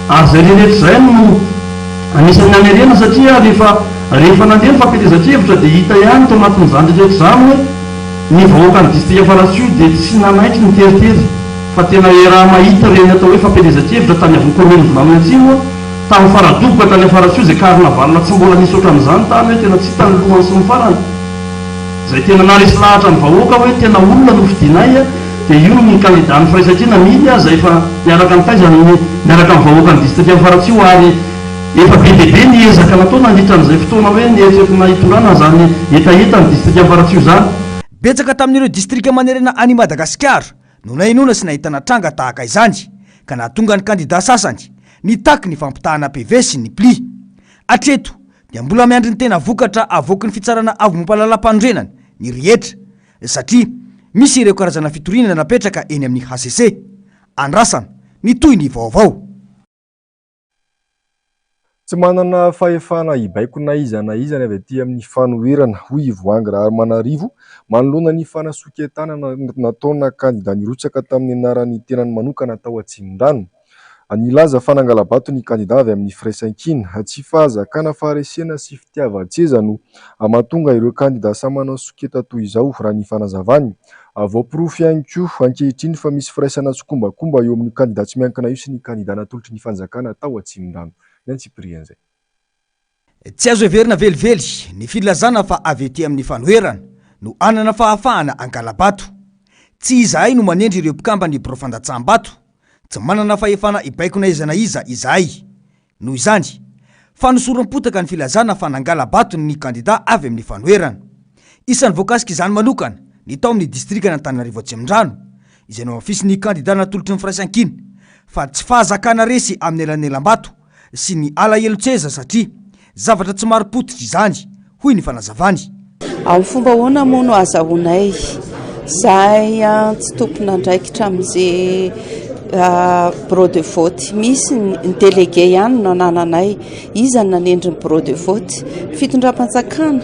Ary izay rehetra izay no anisan'ny nanerena satria rehefa rehefa nandeha ny fampielezan-kevitra dia hita ihany tao anatin'izany rehetra izany hoe ny vahoakan'ny distrika Faratsiho dia tsy nanaiky ny teritery. Fa tena iaraha-mahita ireny atao hoe fampielezan-kevitra tany avon'ny kaominina Vinany Atsimo, tamin'ny faradoboka tany Faratsiho izay carnaval tsy mbola nisy ohatran'izany tany hoe tena tsy hita ny lohany sy ny farany. Izay tena naharesy lahatra ny vahoaka hoe tena olona no fidinay dia io ny kandidan'ny firaisankina Mily aza efa niaraka nitaiza ny niaraka amin'ny vahoakan'ny distrikan'i Faratsiho ary efa be dia be ny ezaka natao nandritra an'izay fotoana hoe nieritreretina hitondrana an'izany hetaheta ny distrikan'i Faratsiho izany. Betsaka tamin'ireo distrika manerana an'i Madagasikara no nahenoana sy nahitana tranga tahaka izany ka nahatonga ny kandida sasany nitaky ny fampitahana PV sy ny pli. Hatreto dia mbola miandry ny tena vokatra avoaky ny Fitsarana Avo momba Lalàmpanorenana ny rehetra satria misy ireo karazana fitoriana napetraka eny amin'ny hcc. Andrasana ny tohiny vaovao. Tsy manana fahefana hibaiko na iza na iza ny avy aty amin'ny fanoherana, hoy i Voahangy Raharimanarivo, manoloana ny fanasoketana nataona kandida nirotsaka tamin'ny anaran'ny tenany manokana tao Atsimondrano. Nilaza fa nangala-bato ny kandida avy amin'ny Firaisankina. Tsy fahazakana faharesena sy fitiavan-tseza no mahatonga ireo kandida samy manao soketa toy izao, raha ny fanazavany. Voaporofo ihany koa ankehitriny fa misy firaisana tsikombakomba eo amin'io kandida tsy miankina io sy ny kandida natolotry ny fanjakana tao Atsimondrano. Ny antsipirian'izay. Tsy azo heverina velively ny filazana fa avy ety amin'ny fanoherana no hanana fahafahana hangala-bato. Tsy izahay no manendry ireo mpikamban'ny birao fandatsaham-bato, tsy manana fahefana hibaiko na iza na iza izahay. Noho izany, fanosoram-potaka ny filazana fa nangala-bato ny kandida avy amin'ny fanoherana. Isan'ny voakasik'izany manokana ny tao amin'ny distrikan'Antananarivo Atsimondrano, izay nohamafisin'ny kandida natolotry ny Firaisankina fa tsy fahazakana resy amin'ny elanelam-bato sy ny alahelon-tseza satria zavatra tsy marim-pototra izany, hoy ny fanazavany. Amin'ny fomba ahoana moa no azahoanay? Izahay tsy tompon'andraikitra amin'izay bureau de vote misy, ny délégué ihany no anananay. Iza no nanendry ny bureau de vote? Ny fitondram-panjakana,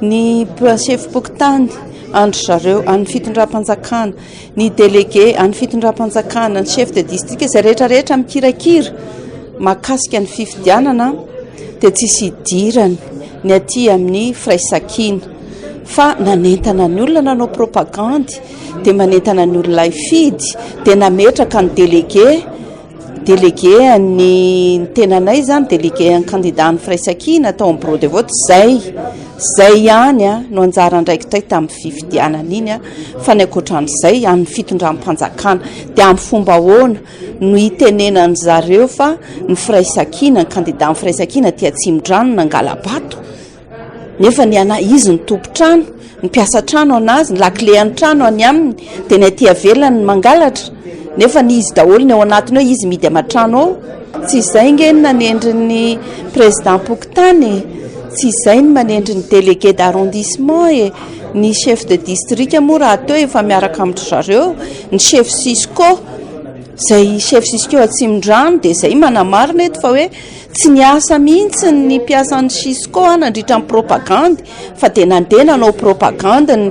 ny sefom-pokontany. an-dry zareo, an'ny fitondram-panjakana, ny délégué an'ny fitondram-panjakana, ny chef de district, izay rehetra rehetra mikirakira mahakasika ny fifidianana dia tsisy idirany ny aty amin'ny firaisankina fa nanentana ny olona nanao propagandy dia manentana ny olona hifidy dia nametraka ny délégué Délégué an'ny tenanay izany, délégué an'ny candidat an'ny Firaisankina tao amin'ny bureau de vote, izay, izay ihany no anjara andraikitray tamin'ny fifidianana iny fa ny ankoatran'izay an'ny fitondram-panjakana. Dia amin'ny fomba ahoana no hitenenan'ny zareo fa ny Firaisankina, ny candidat an'ny Firaisankina aty Atsimondrano nangala-bato? Nefa ny ana izy no tompon-trano, ny mpiasa trano anazy, ny lakile an'ny trano any aminy, dia ny aty avelany ny mangalatra, nefa ny izy daholo ny ao anatiny ao, izy mihidy aman-trano ao. Tsy izay nge ny nanendry ny président-pokontany e, tsy izay ny manendry ny délégué d'arrondissement e, ny chef de district moa rahateo efa miaraka amin-dry zareo, ny chef cisco, izay chef cisco Atsimondrano dia izay manamarina eto fa hoe Tsy niasa mihitsy ny mpiasan'ny Cisco nandritra ny propagandy fa dia nandeha nanao propagandy ny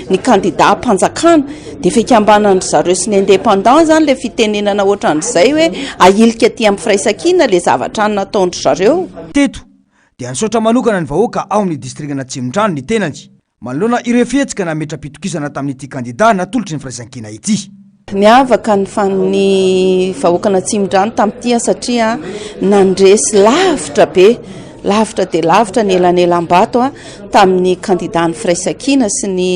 ny kandidam-panjakana. Dia fikambanan-dry zareo sy ny indépendant izany ilay fitenenana ohatran'izay hoe ahilika aty amin'ny firaisankina ilay zavatra nataon-dry zareo. Teto dia nisaotra manokana ny vahoaka ao amin'ny distrikan'Atsimondrano ny tenany Manoloana ireo fihetsika nametra-pitokisana tamin'ity kandida natolotry ny Firaisankina ity. Niavaka ny ny vahoakan'Atsimondrano tamin'ity satria nandresy lavitra be, lavitra dia lavitra ny elanelam-bato tamin'ny kandidan'ny Firaisankina sy ny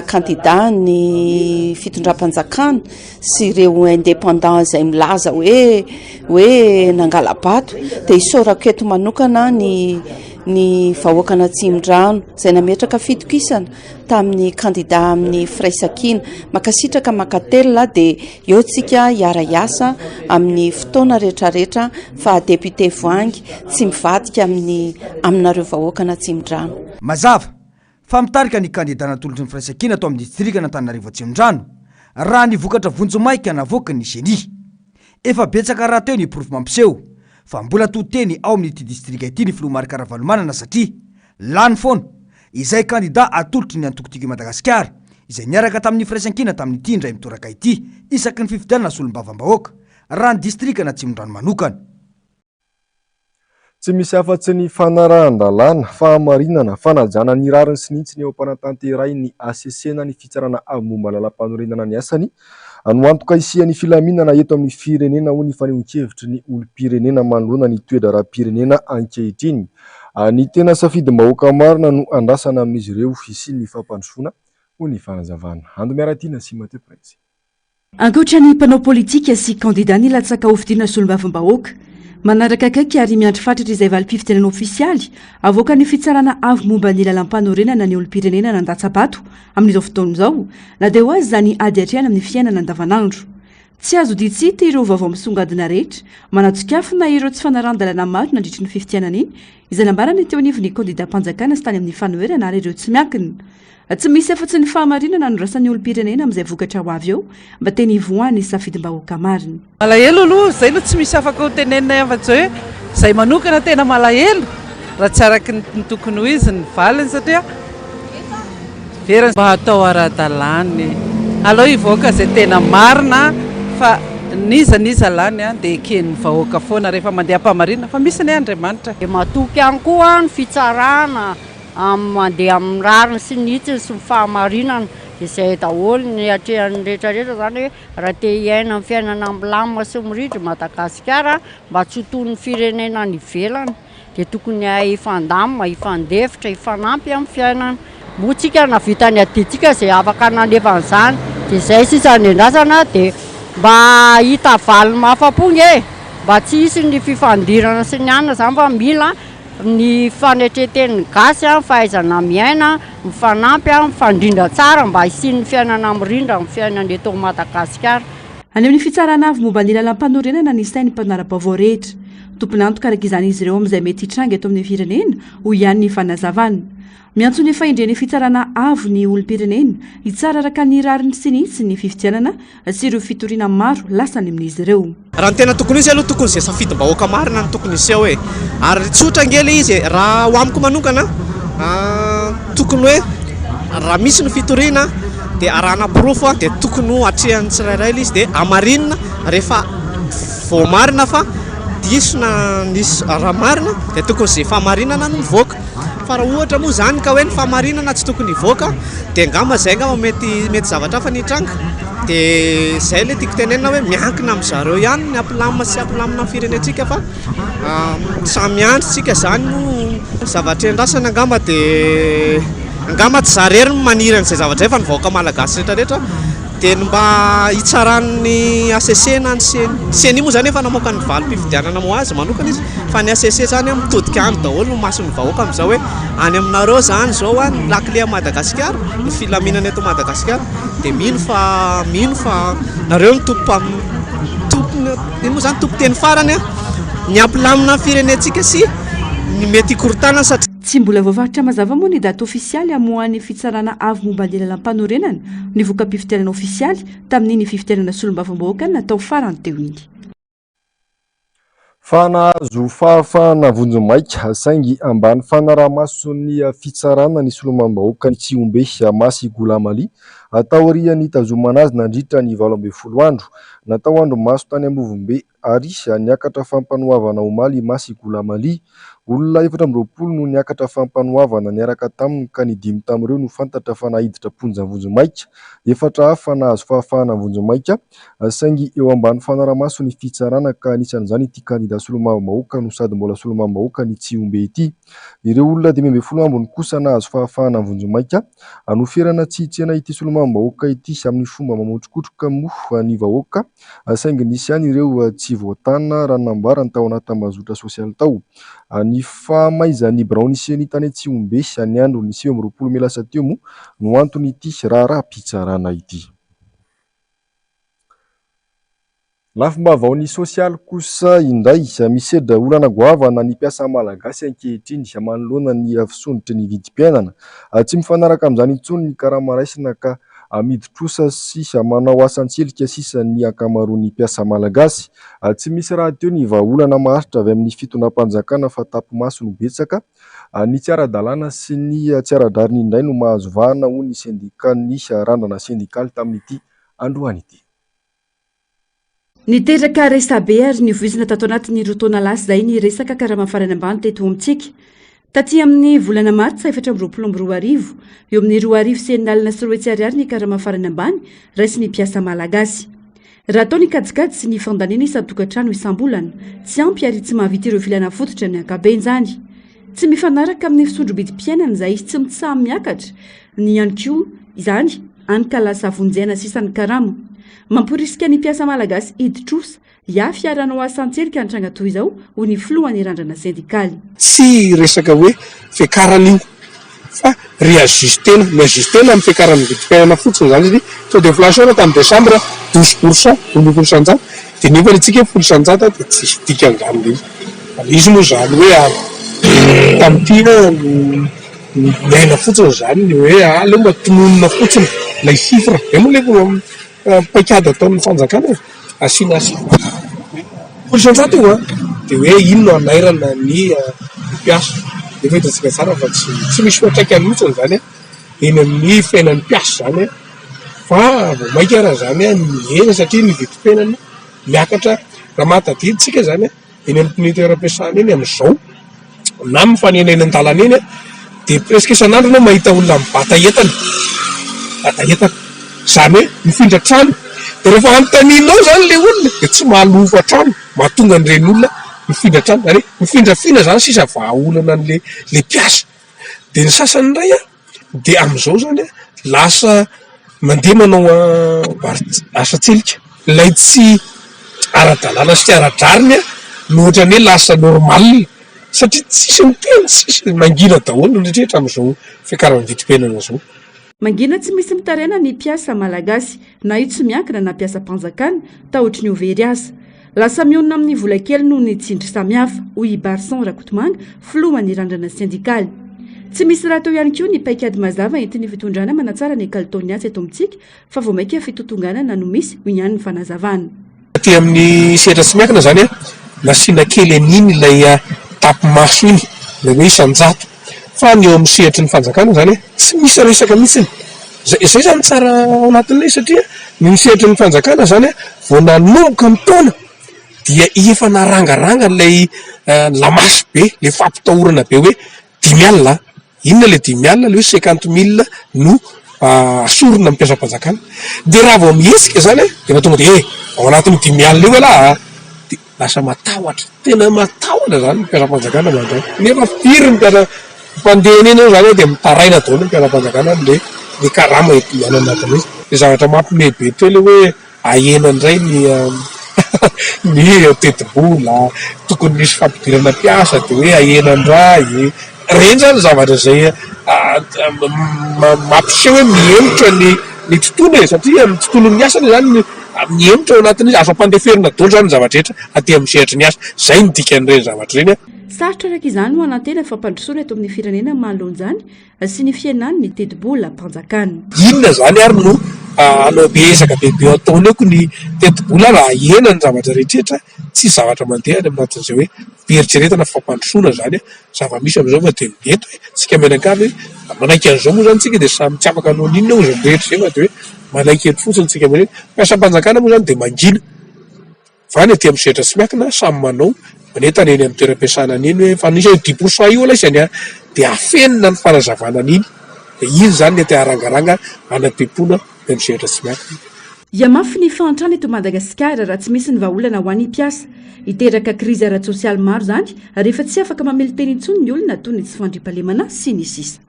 kandidan'ny fitondram-panjakana sy ireo indépendant izay milaza hoe hoe nangala-bato. Dia isaorako eto manokana ny ny vahoakan'Atsimondrano izay nametraka fitokisana tamin'ny kandida amin'ny firaisankina. Mankasitraka mankatelina dia eo tsika hiara-hiasa amin'ny fotoana rehetrarehetra fa député Voahangy tsy mivadika amin'ny aminareo vahoakan'Atsimondrano. Mazava fa mitarika ny kandida natolotry ny firaisankina tao amin'ny distrikan'Antananarivo Atsimondrano raha ny vokatra vonjimaika navoaky ny Ceni. Efa betsaka rahateo ny porofo mampiseho fa mbola to teny ao amin'ity distrika ity ny filoha Marc Ravalomanana satria lany foana izay kandida atolotry ny antoko Tiako i Madagasikara izay niaraka tamin'ny Firaisankina tamin'ity indray mitoraka ity isaky ny fifidianana solombavambahoaka raha ny distrikan'Atsimondrano manokana. Tsy misy afa-tsy ny fanarahan-dalàna, fahamarinana, fanajana ny rariny sy ny hitsiny eo am-panatanterahin'ny hcc na ny Fitsarana Avo Momba ny Lalàmpanorenana ny asany no antoka hisian'ny filaminana eto amin'ny firenena, hoy ny fanehoan-kevitry ny olom-pirenena manoloana ny toe-draharaham-pirenena ankehitriny. Ny tena safidim-bahoaka marina no andrasana amin'izy ireo hisian'ny fampandrosoana, hoy ny fanazavana. Ando Miaratiana sy Mathieu Prince. Ankoatra ny mpanao politika sy kandida nilatsaka hofidiana solombavambahoaka, manaraka akaiky ary miandry fatratra izay valim-pifidianana ofisialy avoakan'ny Fitsarana Avo momba ny Lalàmpanorenana ny olom-pirenena nandatsa-bato amin'izao fotoana izao, na dia ho aza ny ady atrehana amin'ny fiainana andavanandro. Tsy azo odian-tsy hita ireo vaovao misongadina rehetra, manatsikafona ireo tsy fanarahan-dalàna maro nandritry ny fifidianana iny, izay nambaran'ny teo anivon'ny kandidam-panjakana sy tany amin'ny fanoherana ary ireo tsy miankina. Tsy misy afa-tsy ny fahamarinana andrasan'ny olom-pirenena amin'izay vokatra ho avy eo mba teny hivoahan'ny safidim-bahoaka marina. Malahelo aloha, izay no tsy misy afaka ho teneninay afa-tsy hoe izay manokana tena malahelo raha tsy araka ny tokony ho izy ny valiny satria very. Mba atao ara-dalàna e! Aleo hivoaka izay tena marina fa n'iza n'iza lany dia eken'ny vahoaka foana rehefa mandeha am-pahamarinana fa misy anie Andriamanitra. Dia matoky ihany koa ny fitsarana Amin'ny mandeha amin'ny rariny sy ny hitsiny sy ny fahamarinana, dia izay daholo ny atrehan'ny rehetra rehetra izany hoe raha te hiaina amin'ny fiainana milamina sy mirindra i Madagasikara mba tsy ho toy ny firenena any ivelany dia tokony hahay hifandamina, hifandefitra, hifanampy amin'ny fiainana. Moa tsika nahavita ny adidintsika izay afaka nanefa an'izany dia izay sisa no endrasana dia mba hahita valiny mahafa-po nge e! Mba tsy hisy ny fifandirana sy ny anona izany fa mila Ny fanetren-tenin'ny gasy, ny fahaizana miaina, mifanampy, mifandrindra tsara mba hisian'ny fiainana mirindra amin'ny fiainana eto Madagasikara. Any amin'ny Fitsarana Avo momba ny Lalàmpanorenana ny sain'ny mpanara-baovao rehetra. Tompon'antoka araka izany izy ireo amin'izay mety hitranga eto amin'ny firenena, hoy ihany ny fanazavana. Miantso ny fahendren'ny Fitsarana Avo ny olom-pirenena hitsara araka ny rariny sy ny hitsiny ny fifidianana sy ireo fitoriana maro lasa any amin'izy ireo. Raha ny tena tokony ho izy aloha tokony izay safidim-bahoaka marina no tokony hiseho e! Ary tsotra ange ilay izy e! Raha ho amiko manokana tokony hoe raha misy ny fitoriana dia arahana porofo dia tokony ho atrehan'ny tsirairay ilay izy dia hamarinina rehefa voamarina fa diso na nisy raha marina dia tokony izay fahamarinana no mivoaka. Fa raha ohatra moa izany ka hoe ny fahamarinana tsy tokony hivoaka dia angamba izay angamba mety mety zavatra hafa ny hitranga. Dia izay ilay tiako tenenina hoe miankina amin-dry zareo ihany ny hampilamina sy hampilamina ny firenentsika fa samy miandry tsika izany moa. Zavatra iandrasana angamba dia angamba tsy za irery no maniry an'izay zavatra izay fa ny vahoaka malagasy rehetra rehetra dia ny mba hitsaran'ny HCC na ny ceni, ny ceni moa izany efa namoaka ny valim-pifidianana ho azy manokana izy fa ny HCC izany mitodika any daholo ny mason'ny vahoaka amin'izao hoe any aminareo izany izao ny lakile an'i Madagasikara, ny filaminana eto Madagasikara dia mino fa mino fa nareo no tompom tompon ino moa izany tompon-teny farany ny hampilamina ny firenentsika sy ny mety hikorontana satria Tsy mbola voafaritra mazava moa ny daty ofisialy hamoahan'ny Fitsarana Avo momba ny Lalàmpanorenana ny voka-pifidianana ofisialy tamin'iny fifidianana solombavambahoaka natao farany teo iny. Fa nahazo fahafahana vonjimaika saingy ambany fanaraha-mason'ny fitsarana ny solombavambahoakan'i Tsihombe, Masy Goulam Ali, taorian'ny nitazomana azy nandritra ny 18 andro. Natao andrimaso tany Ambovombe ary niakatra fampanoavana omaly i Masy Goulam Ali. Olona 24 no niakatra fampanoavana niaraka taminy ka ny dimy tamin'ireo no fantatra fa naiditra am-ponja vonjimaika. Efatra hafa nahazo fahafahana vonjimaika saingy eo ambany fanarahamaso ny fitsarana ka anisan'izany ity kandida solombavambahoaka no sady mbola solombavambahoaka ny Tsihombe ity. Ireo olona 15 ambiny kosa nahazo fahafahana vonjimaika. Noferana tsy hitsena ity solombavambahoaka ity amin'ny fomba mamotrokotroka moa ny vahoaka saingy nisy ihany ireo tsy voatana raha ny nambarany tao anaty tambazotra sosialy tao. Ny fahamaizan'ny biraon'ny Ceni tany Tsihombe ny andron'ny 29 mey lasa teo moa no anton'ity raharaham-pitsarana ity. Lafim-baovaon'ny sosialy kosa indray, misedra olana goavana ny mpiasa malagasy ankehitriny manoloana ny fisondrotry ny vidim-piainana. Tsy mifanaraka amin'izany intsony ny karama raisina ka Amidy trosa sy manao asa an-tselika sisa ny ankamaroan'ny mpiasa malagasy. Tsy misy rahateo ny vahaolana maharitra avy amin'ny fitondram-panjakana fa tapi-maso no betsaka. Ny tsy ara-dalàna sy ny tsy ara-drariny indray no mahazo vahana, hoy ny sendikan'ny Randrana sendikaly tamin'ity androany ity. Niteraka resabe ary nivoizina tato anatin'ny roa taona lasa izay ny resaka karama farany ambany teto amintsika. Taty amin'ny volana martsa 2024, eo amin'ny 6220 ariary ny karama farany ambany raisin'ny mpiasa malagasy. Raha atao ny kajikajy sy ny fandaniana isan-tokantrano isam-bolana, tsy ampy ary tsy mahavita ireo filana fototra ny ankabeny izany. Tsy mifanaraka amin'ny fisondrom-bidim-piainana izay tsy mitsaha-miakatra ny ihany koa izany, hany ka lasa vonjy aina sisa ny karama. Mamporisika ny mpiasa malagasy hidi-trosa, hiafy ary hanao asa an-tselika ny tranga toy izao, hoy ny filohan'ny Randrana sendikaly. Tsy resaka hoe fiakarana io fa réajuster-na, mi-ajuster-na amin'ny fiakaran'ny vidim-piainana fotsiny izany satria taux d'inflation raha tamin'ny décembre 12 pour cent, 12%, dia nefa ny antsika 10% dia tsisy dikany izany ilay izy. Fa ilay izy moa izany hoe tamin'ity no niaina fotsiny izany ny hoe aleo mba tononina fotsiny ilay chiffre, izay moa ilay paikady ataon'ny fanjakana e, asiana chiffre 10% io an, dia hoe iny no hanairana ny mpiasa, nefa hitantsika tsara fa tsy tsy misy fiantraikany mihitsy izany eny amin'ny fiainan'ny mpiasa izany fa vao mainka ary izany mihena satria ny vidim-piainana miakatra, raha mahatadidy tsika izany Eny amin'ny toeram-piasana eny amin'izao na mifanena eny an-dalana eny dia presque isan'andro ianao mahita olona mibata entana, mibata entana. Izany hoe mifindra trano. Dia rehefa anontanianao izany ilay olona dia tsy mahalofa trano, mahatonga an'ireny olona mifindra trano. Izany hoe mifindrafindra izany sisa vahaolana an'ilay mpiasa. Dia ny sasany indray an, Dia amin'izao izany an, lasa mandeha manao asa an-tselika. Ilay tsy ara-dalàna sy tsy ara-drariny an, no ohatran'ny hoe lasa normal. Satria tsisy miteny, tsisy, mangina daholo ny rehetra amin'izao fiakaran'ny vidim-piainana izao. Mangina tsy misy mitaraina ny mpiasa malagasy, na io tsy miankina na mpiasam-panjakana, tahotry ny ho very asa. Lasa mionona amin'ny vola kely noho ny tsindry samihafa, hoy i Barson Rakotomanga, filohan'ny Randrana sendikaly. Tsy misy rahateo ihany koa ny paikady mazava entin'ny fitondrana manatsara ny kalitaon'ny asa eto amintsika fa vao mainka fitotonganana no misy, hoy ihany ny fanazavana. Aty amin'ny sehatra tsy miankina izany, nasiana kely an'iny ilay tapi-maso iny, ilay hoe isan-jato. Fa ny eo amin'ny sehatry ny fanjakana izany tsy misy resaka mihitsy. Izay izay izany tsara ao anatin'ilay izy satria ny sehatry ny fanjakana izany vao nanomboka ny taona dia efa narangaranga ilay lamasy be, ilay fampitahorana be hoe dimy alina. Inona ilay dimy alina? Ilay hoe cinquante mille no asorina amin'ny mpiasam-panjakana. Dia raha vao mihetsika izany dia efa tonga dia eh, ao anatin'io dimy alina io ialahy a! Dia lasa matahotra, tena matahotra izany ny mpiasam-panjakana mandray. Nefa firy ny mpiasa, mpandeha eny eny izany dia mitaraina daholo ny mpiasam-panjakana amin'ilay ny karama enti-miaina anatin'ilay izy. Dia zavatra mampihomehy be teo ilay hoe ahena indray ny ny tetibola, tokony misy fampidirana mpiasa dia hoe ahena indray, ireny izany zavatra izay mampiseho hoe mihemotra ny ny tontolo e, satria ny tontolon'ny asa anie izany mihemotra ao anatin'izy, azo ampandeferina daholo izany ny zavatra rehetra aty amin'ny sehatry ny asa, izay no dikan'ireny zavatra ireny. Sarotra araka izany ho hanantena fampandrosoana eto amin'ny firenena manoloana izany sy ny fihenan'ny tetibolam-panjakana. Inona izany ary no hanao be ezaka bebe ataony eo ko ny tetibola raha ahena ny zavatra rehetrretra, tsisy zavatra mandeha any anatin'izay hoe fieritreretana fampandrosoana izany zava-misy amin'izao fa dia mety hoe tsika mianakavy manaiky an'izao moa izany tsika dia samy tsy afaka hanao n'inona hoy izay rehetra izay fa dia hoe manaiky eto fotsiny tsika mianakavy, mpiasam-panjakana moa izany dia mangina. Fa ny aty amin'ny sehatra tsy miankina samy manao manentana eny amin'ny toeram-piasana eny hoe fa nisy dix pour cent io aloha isany dia afenina ny fanazavana an'iny dia iny izany ny aty arangaranga hanam-pempoana ny amin'ny sehatra tsy miankina. Hihamafy ny fahantrana eto Madagasikara raha tsy misy ny vahaolana ho an'ny mpiasa. Hiteraka krizy ara-tsosialy maro izany rehefa tsy afaka mamely tena intsony ny olona toy ny tsy fandriampahalemana sy ny sisa.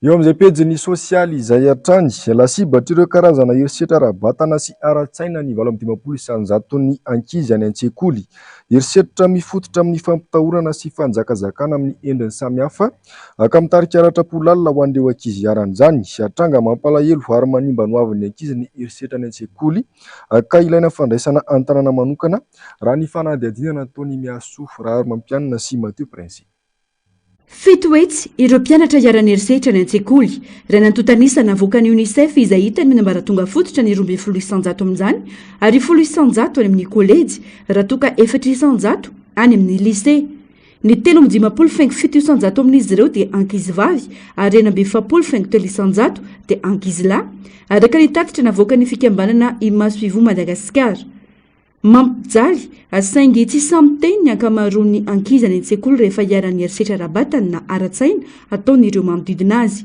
Eo amin'izay pejin'ny sosialy izay hatrany, lasibatr'ireo karazana herisetra ara-batana sy ara-tsaina ny 58 isan-jaton'ny ankizy any an-tsekoly. Herisetra mifototra amin'ny fampitahorana sy fanjakazakana amin'ny endriny samihafa ka mitarika ratram-po lalina ho an'ireo ankizy iharan'izany. Tranga mampalahelo ary manimba ny hoavin'ny ankizy ny herisetra any an-tsekoly ka ilaina fandraisana an-tanana manokana, raha ny fanadihadiana nataon'i Miasoa Raharimampianina sy Mathieu Prince. 700 ireo mpianatra iharan'ny herisetra any an-tsekoly. Raha ny antontan'isa navoakan'ny Unicef izay hita any amin'ny ambaratonga fototra ny 12% amin'izany ary 10% any amin'ny kolejy raha toa ka 4% any amin'ny lycée. Ny 53 faingo 7% amin'izy ireo dia ankizivavy ary 46 faingo 3% dia ankizilahy, araka ny tatitra navoakan'ny fikambanana Imasoivoho Madagasikara. Mampijaly, saingy tsy sahy miteny ny ankamaroan'ny ankizy any an-tsekoly rehefa iharan'ny herisetra ara-batana na ara-tsaina ataon'ireo manodidina azy.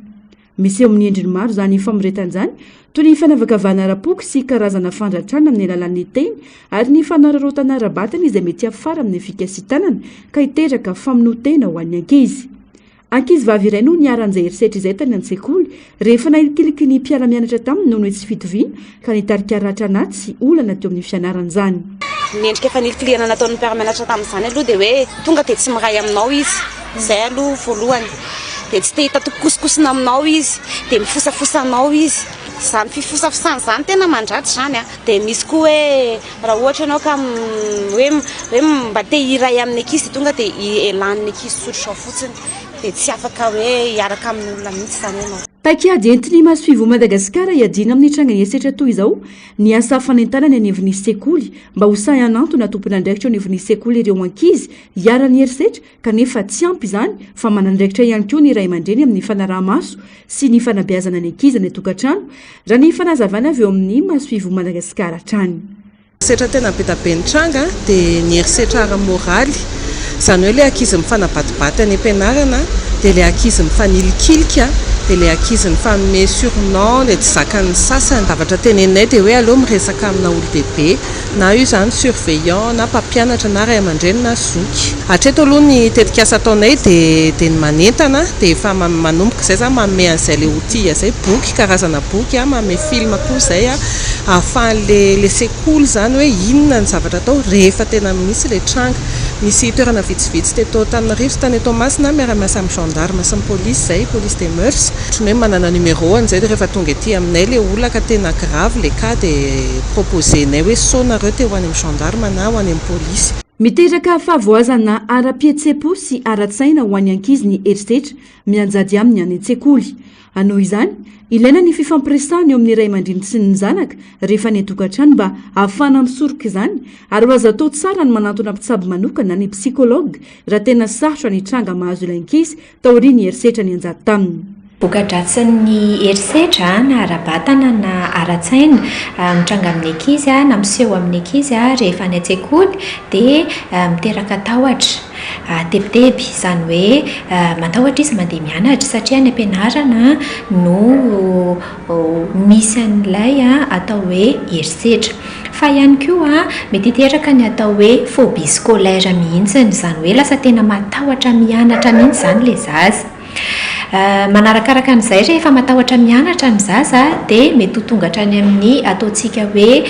Miseho amin'ny endriny maro izany famoretana izany, toy ny fanavakavahana ara-poko sy karazana fandratrana amin'ny alalan'ny teny ary ny fanararaotana ara-batana izay mety hiafara amin'ny fikasi-tanana ka hiteraka famonoan-tena ho an'ny ankizy. Ankizivavy iray no niharan'izay herisetra izay tany an-tsekoly, rehefa nahilikiliky ny mpiara-mianatra taminy noho ny tsy fitoviana, ka nitarika ratra anaty sy olana teo amin'ny fianarany izany. Ny endrika fanilikilihana nataon'ny mpiara-mianatra tamin'izany aloha dia hoe tonga dia tsy miray aminao izy, izay aloha voalohany, dia tsy te hitatokosikosina aminao izy, dia mifosafosa anao izy, izany fifosafosana izany tena mandratra izany an, dia misy koa hoe Raha ohatra ianao ka hoe hoe mba te hiray amin'ny ankizy dia tonga dia elan'ny ankizy tsotra izao fotsiny dia tsy afaka hoe hiaraka amin'olona mihitsy izany ianao. Paikady entin'ny Masoivoho Madagasikara hiadiana amin'ny tranga herisetra toy izao ny asa fanentanana eny anivon'ny sekoly mba ho sahy hanantona tompon'andraikitra eo anivon'ny sekoly ireo ankizy iharan'ny herisetra kanefa tsy ampy izany fa manandraikitra ihany koa ny ray aman-dreny amin'ny fanaraha-maso sy ny fanabeazana ny ankizy any an-tokantrano, raha ny fanazavana avy eo amin'ny Masoivoho Madagasikara hatrany. Herisetra tena be dia be nitranga dia ny herisetra ara-moraly, izany hoe ilay ankizy mifanabatibaty any am-pianarana, dia ilay ankizy mifanilikilika, dia ilay ankizy mifanome surnom dia tsy zakan'ny sasany. Zavatra teneninay dia hoe aleo miresaka amina olon-dehibe. Na io izany surveillant na mpampianatra na ray aman-dreny na zoky. Hatreto aloha ny tetikasa ataonay dia dia ny manentana dia efa manomboka izay izany manome an'izay ilay outil izay, boky, karazana boky, manome film koa izay ahafahan'ilay ilay sekoly izany hoe inona ny zavatra atao rehefa tena misy ilay tranga. Misy toerana vitsivitsy teto Antananarivo sy tany Toamasina miara-miasa amin'ny gendarme sy ny polisy izay, police des mœurs. Ohatran'ny hoe manana numéro an'izay dia rehefa tonga ety aminay ilay olona ka tena grave ilay cas dia proposer-nay hoe sao nareo te ho any amin'ny gendarme na ho any amin'ny polisy. Miteraka fahavoazana ara-pihetseham-po sy ara-tsaina ho an'ny ankizy ny herisetra mianjady aminy any an-tsekoly. Noho izany, ilaina ny fifampiresahana eo amin'ny ray aman-dreny sy ny zanaka rehefa any an-tokantrano mba hahafahana misoroka izany ary ho azo atao tsara ny manantona mpitsabo manokana ny psychologue raha tena sarotra ny tranga mahazo ilay ankizy taorian'ny herisetra nianjady taminy. Voka-dratsin'ny herisetra na ara-batana na ara-tsaina mitranga amin'ny ankizy na miseho amin'ny ankizy rehefa any an-tsekoly dia miteraka tahotra, tebiteby, izany hoe matahotra izy mandeha mianatra satria any am-pianarana no misy an'ilay atao hoe herisetra. Fa ihany koa mety hiteraka ny atao hoe phobie scolaire mihitsy, izany hoe lasa tena matahotra mianatra mihitsy izany ilay zaza. Manarakaraka an'izay rehefa matahotra mianatra ny zaza dia mety ho tonga hatrany amin'ny ataontsika hoe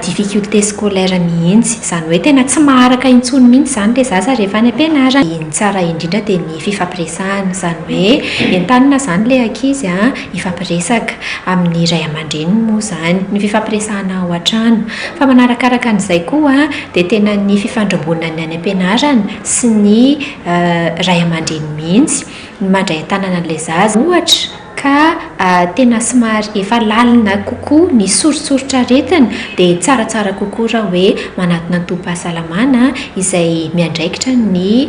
difficulté scolaire mihitsy, izany hoe tena tsy maharaka intsony mihitsy izany ilay zaza rehefa any am-pianarana. Ny tsara indrindra dia ny fifampiresahana, izany hoe entanina izany ilay ankizy hifampiresaka amin'ny ray aman-dreniny moa izany, ny fifampiresahana ao an-trano. Fa manarakaraka an'izay koa dia tena ny fifandrombonan'ny any am-pianarana sy ny ray aman-dreny mihitsy ny mandray an-tanana an'ilay zaza. Ohatra ka tena somary efa lalina kokoa ny soritsoritr' dia tsaratsara kokoa raha hoe manatona ny tobim-pahasalamana izay miandraikitra ny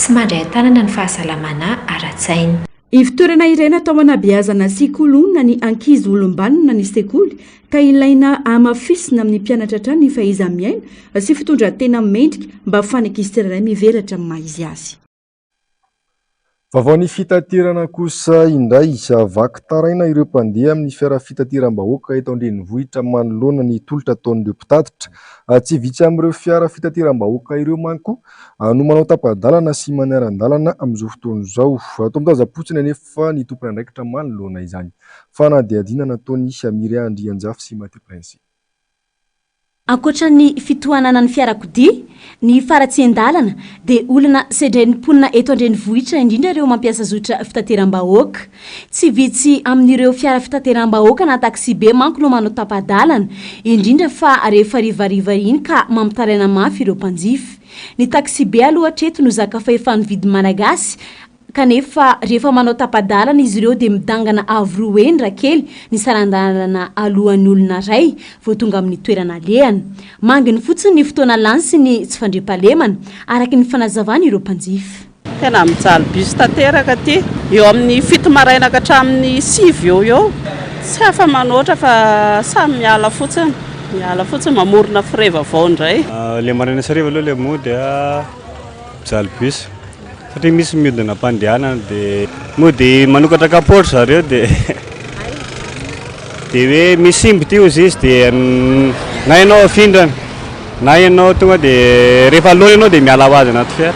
sy mandray an-tanana ny fahasalamana ara-tsaina. Ivotoerana iray natao hanabeazana sy koloina ny ankizy olom-banona ny sekoly ka ilaina hamafisina amin'ny mpianatra hatrany ny fahaiza-miaina sy fitondran-tena mendrika mba hahafahan'ny ankizy tsirairay mivelatra amin'ny maha izy azy. Vaovao ny fitaterana kosa indray, vaky taraina ireo mpandeha amin'ny fiara fitateram-bahoaka eto an-drenivohitra manoloana ny tolotra ataon'ireo mpitatitra. Tsy vitsy amin'ireo fiara fitateram-bahoaka ireo manko no manao tapa-dalana sy manaran-dalana amin'izao fotoana izao. Toa mitazam-potsiny anefa ny tompon'andraikitra manoloana izany. Fanadihadiana nataon'i Mireille Andrianjafy sy Mathieu Prince. Ankoatra ny fitohanana ny fiarakodia, ny faharatsian-dalana dia olana sedrain'ny mponina eto an-drenivohitra indrindra ireo mampiasa zotra fitateram-bahoaka. Tsy vitsy amin'ireo fiara fitateram-bahoaka na taksibe manko no manao tapa-dalana, indrindra fa rehefa harivariva iny ka mampitaraina mafy ireo mpanjifa. Ny taksibe aloha hatreto no zaka fahefan'ny vidin'ny Malagasy kanefa rehefa manao tapa-dalana izy ireo dia midangana avo roa heny raha kely ny saran-dalana alohan'ny olona iray vao tonga amin'ny toerana alehany. Manginy fotsiny ny fotoana lany sy ny tsy fandriampahalemana, araka ny fanazavan'ireo mpanjifa. Tena mijaly bus tanteraka aty. Eo amin'ny fito maraina ka hatramin'ny sivy eo ho eo. Tsy afa-manoatra fa samy miala fotsiny. Miala fotsiny, mamorona frais vaovao indray. Le maraina sy hariva aloha le mody a, mijaly bus satria misy mihodina am-pandehanana de mody manokatra kapaoty zareo de de hoe misy simba ity hozy izy de na ianao afindrana. Na ianao tonga dia rehefa lôla ianao dia miala ho azy anaty fiara.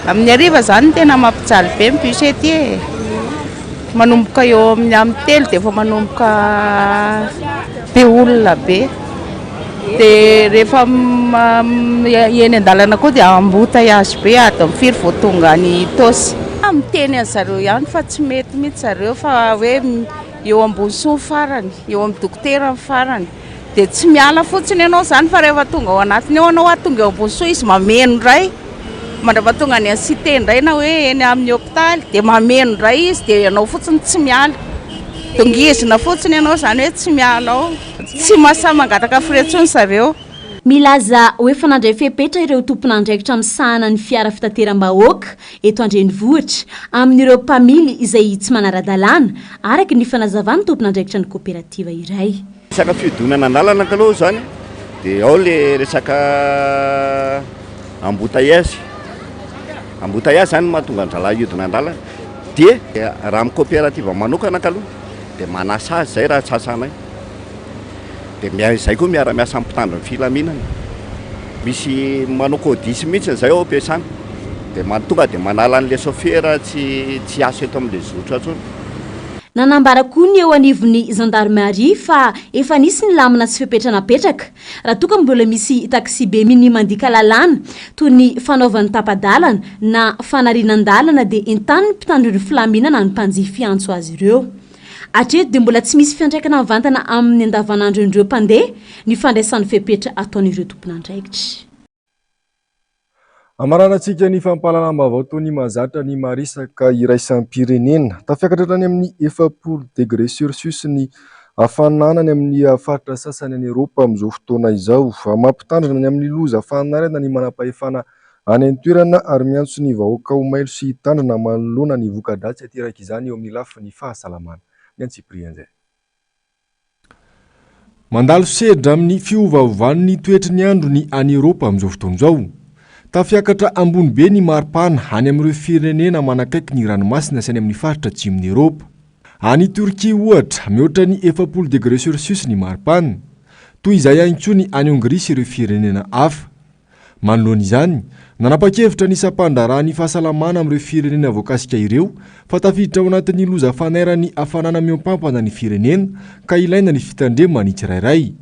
Amin'ny hariva izany no tena mampijaly be ny bus ety e. Manomboka eo amin'ny amin'ny telo dia efa manomboka be olona be. Dia rehefa eny an-dalana koa dia embouteillage be adiny firy vao tonga any Itaosy. Miteny an'zareo ihany fa tsy mety mihitsy zareo fa hoe eo Ambonisoa ny farany, eo amin'ny dokotera ny farany. Dia tsy miala fotsiny ianao izany fa rehefa tonga ao anatiny ao ianao, tonga eo Ambonisoa izy mameno indray, mandrapa tonga any amin'ny cité indray na hoe eny amin'ny hopitaly dia mameno indray izy dia ianao fotsiny tsy miala. Dongizina fotsiny ianao izany hoe tsy miala ao. Tsy mahasahy mangataka frais intsony zareo. Milaza ho efa nandray fepetra ireo tompon'andraikitra misahana ny fiara fitateram-bahoaka eto an-drenivohitra amin'ireo mpamily izay tsy manara-dalàna, araka ny fanazavan'ny tompon'andraikitra ny koperativa iray. Resaka fihodinana an-dalana kaloha zany de ao le resaka embouteillage, embouteillage zany no mahatonga an-dralahy hiodina an-dalana de raha amin'ny coopérative manokana kaloha de manasa azy zay raha tsy asanay de mia- zay koa miara-miasa amin'ny mpitandro ny filaminana, misy manao codice mihitsy zay ao am-piasana de ma- tonga de manala an'le chauffeur tsy tsy hiasa eto am'le zotra intsony. Nanambara koa ny eo anivon'ny zandarimaria fa efa nisy ny lamina sy fepetra napetraka raha toa ka mbola misy taksibe minia mandika lalàna toy ny fanaovany tapa-dalana na fanarianan-dalana dia entanin'ny mpitandro ny filaminana ny mpanjifa hiantso azy ireo. Hatreto dia mbola tsy misy fiantraikana mivantana amin'ny andavanandron'ireo mpandeha ny fandraisany fepetra ataon'ireo tompon'andraikitra. Amaranantsika ny fampahalalam-baovao toy ny mahazatra ny maresaka iraisam-pirenena. Tafiakatra hatrany amin'ny 40 degré celsius ny hafanana any amin'ny faritra sasany any Eoropa amin'izao fotoana izao. Mampitandrina ny amin'ny loza fanairana ny manampahefana any an-toerana ary miantso ny vahoaka ho mailo sy hitandrina manoloana ny voka-dratsy aterak'izany eo amin'ny lafiny fahasalamana. Ny antsipirian'izay. Mandalo sedra amin'ny fiovaovan'ny toetry ny andro ny any Eoropa amin'izao fotoana izao. Tafiakatra ambony be ny maripana any amin'ireo firenena manakaiky ny ranomasina sy any amin'ny faritra atsimon'i Eoropa. Any Torkia, ohatra, mihoatra ny 40 degre celsius ny maripana. Toy izay ihany koa ny any Hongria sy ireo firenena hafa. Manoloana izany, nanapa-kevitra ny sampandraharahan'ny fahasalamana amin'ireo firenena voakasika ireo fa tafiditra ao anatin'ny loza fanairan'ny hafanana mihoampampana ny firenena ka ilaina ny fitandreman'ny tsirairay.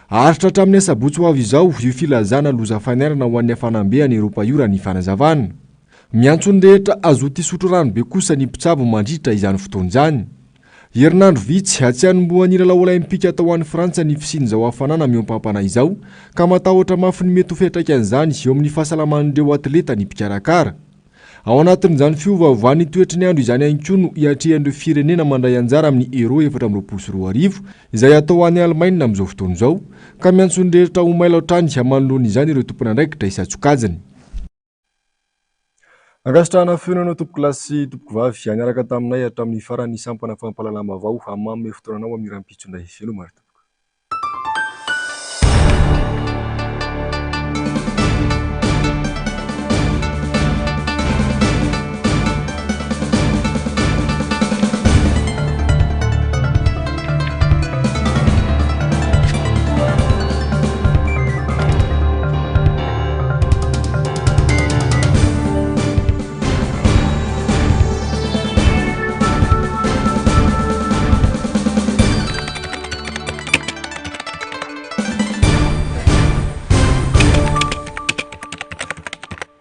Haharitra hatramin'ny asabotsy ho avy izao io filazana loza fanairana ho an'ny hafanam-be any Eropa io raha ny fanazavana. Miantso ny rehetra hazoto hisotro rano be kosa ny mpitsabo mandritra izany fotoana izany. Herinandro vitsy tsy hanombohan'ny lalao Olaimpika atao any Frantsa ny fisian'izao hafanana mihoampampana izao ka matahotra mafy ny mety ho fiantraikan'izany eo amin'ny fahasalaman'ireo atleta ny mpikarakara. Ao anatin'izany fiovaovan'ny toetry ny andro izany ihany koa no hiatrehan'ireo firenena mandray anjara amin'ny Euro 2024 izay hatao any Alemaina amin'izao fotoana izao ka miantso ny rehetra ho mailo hatrany manoloana izany ireo tompon'andraikitra isan-tsokajiny. Ankasitrahana feno anao tompokolahy sy tompokovavy niaraka taminay hatramin'ny farany ny sampana fampahalalam-baovao manome fotoana anao amin'ny rahampitso indray. Veloma ry tompoko.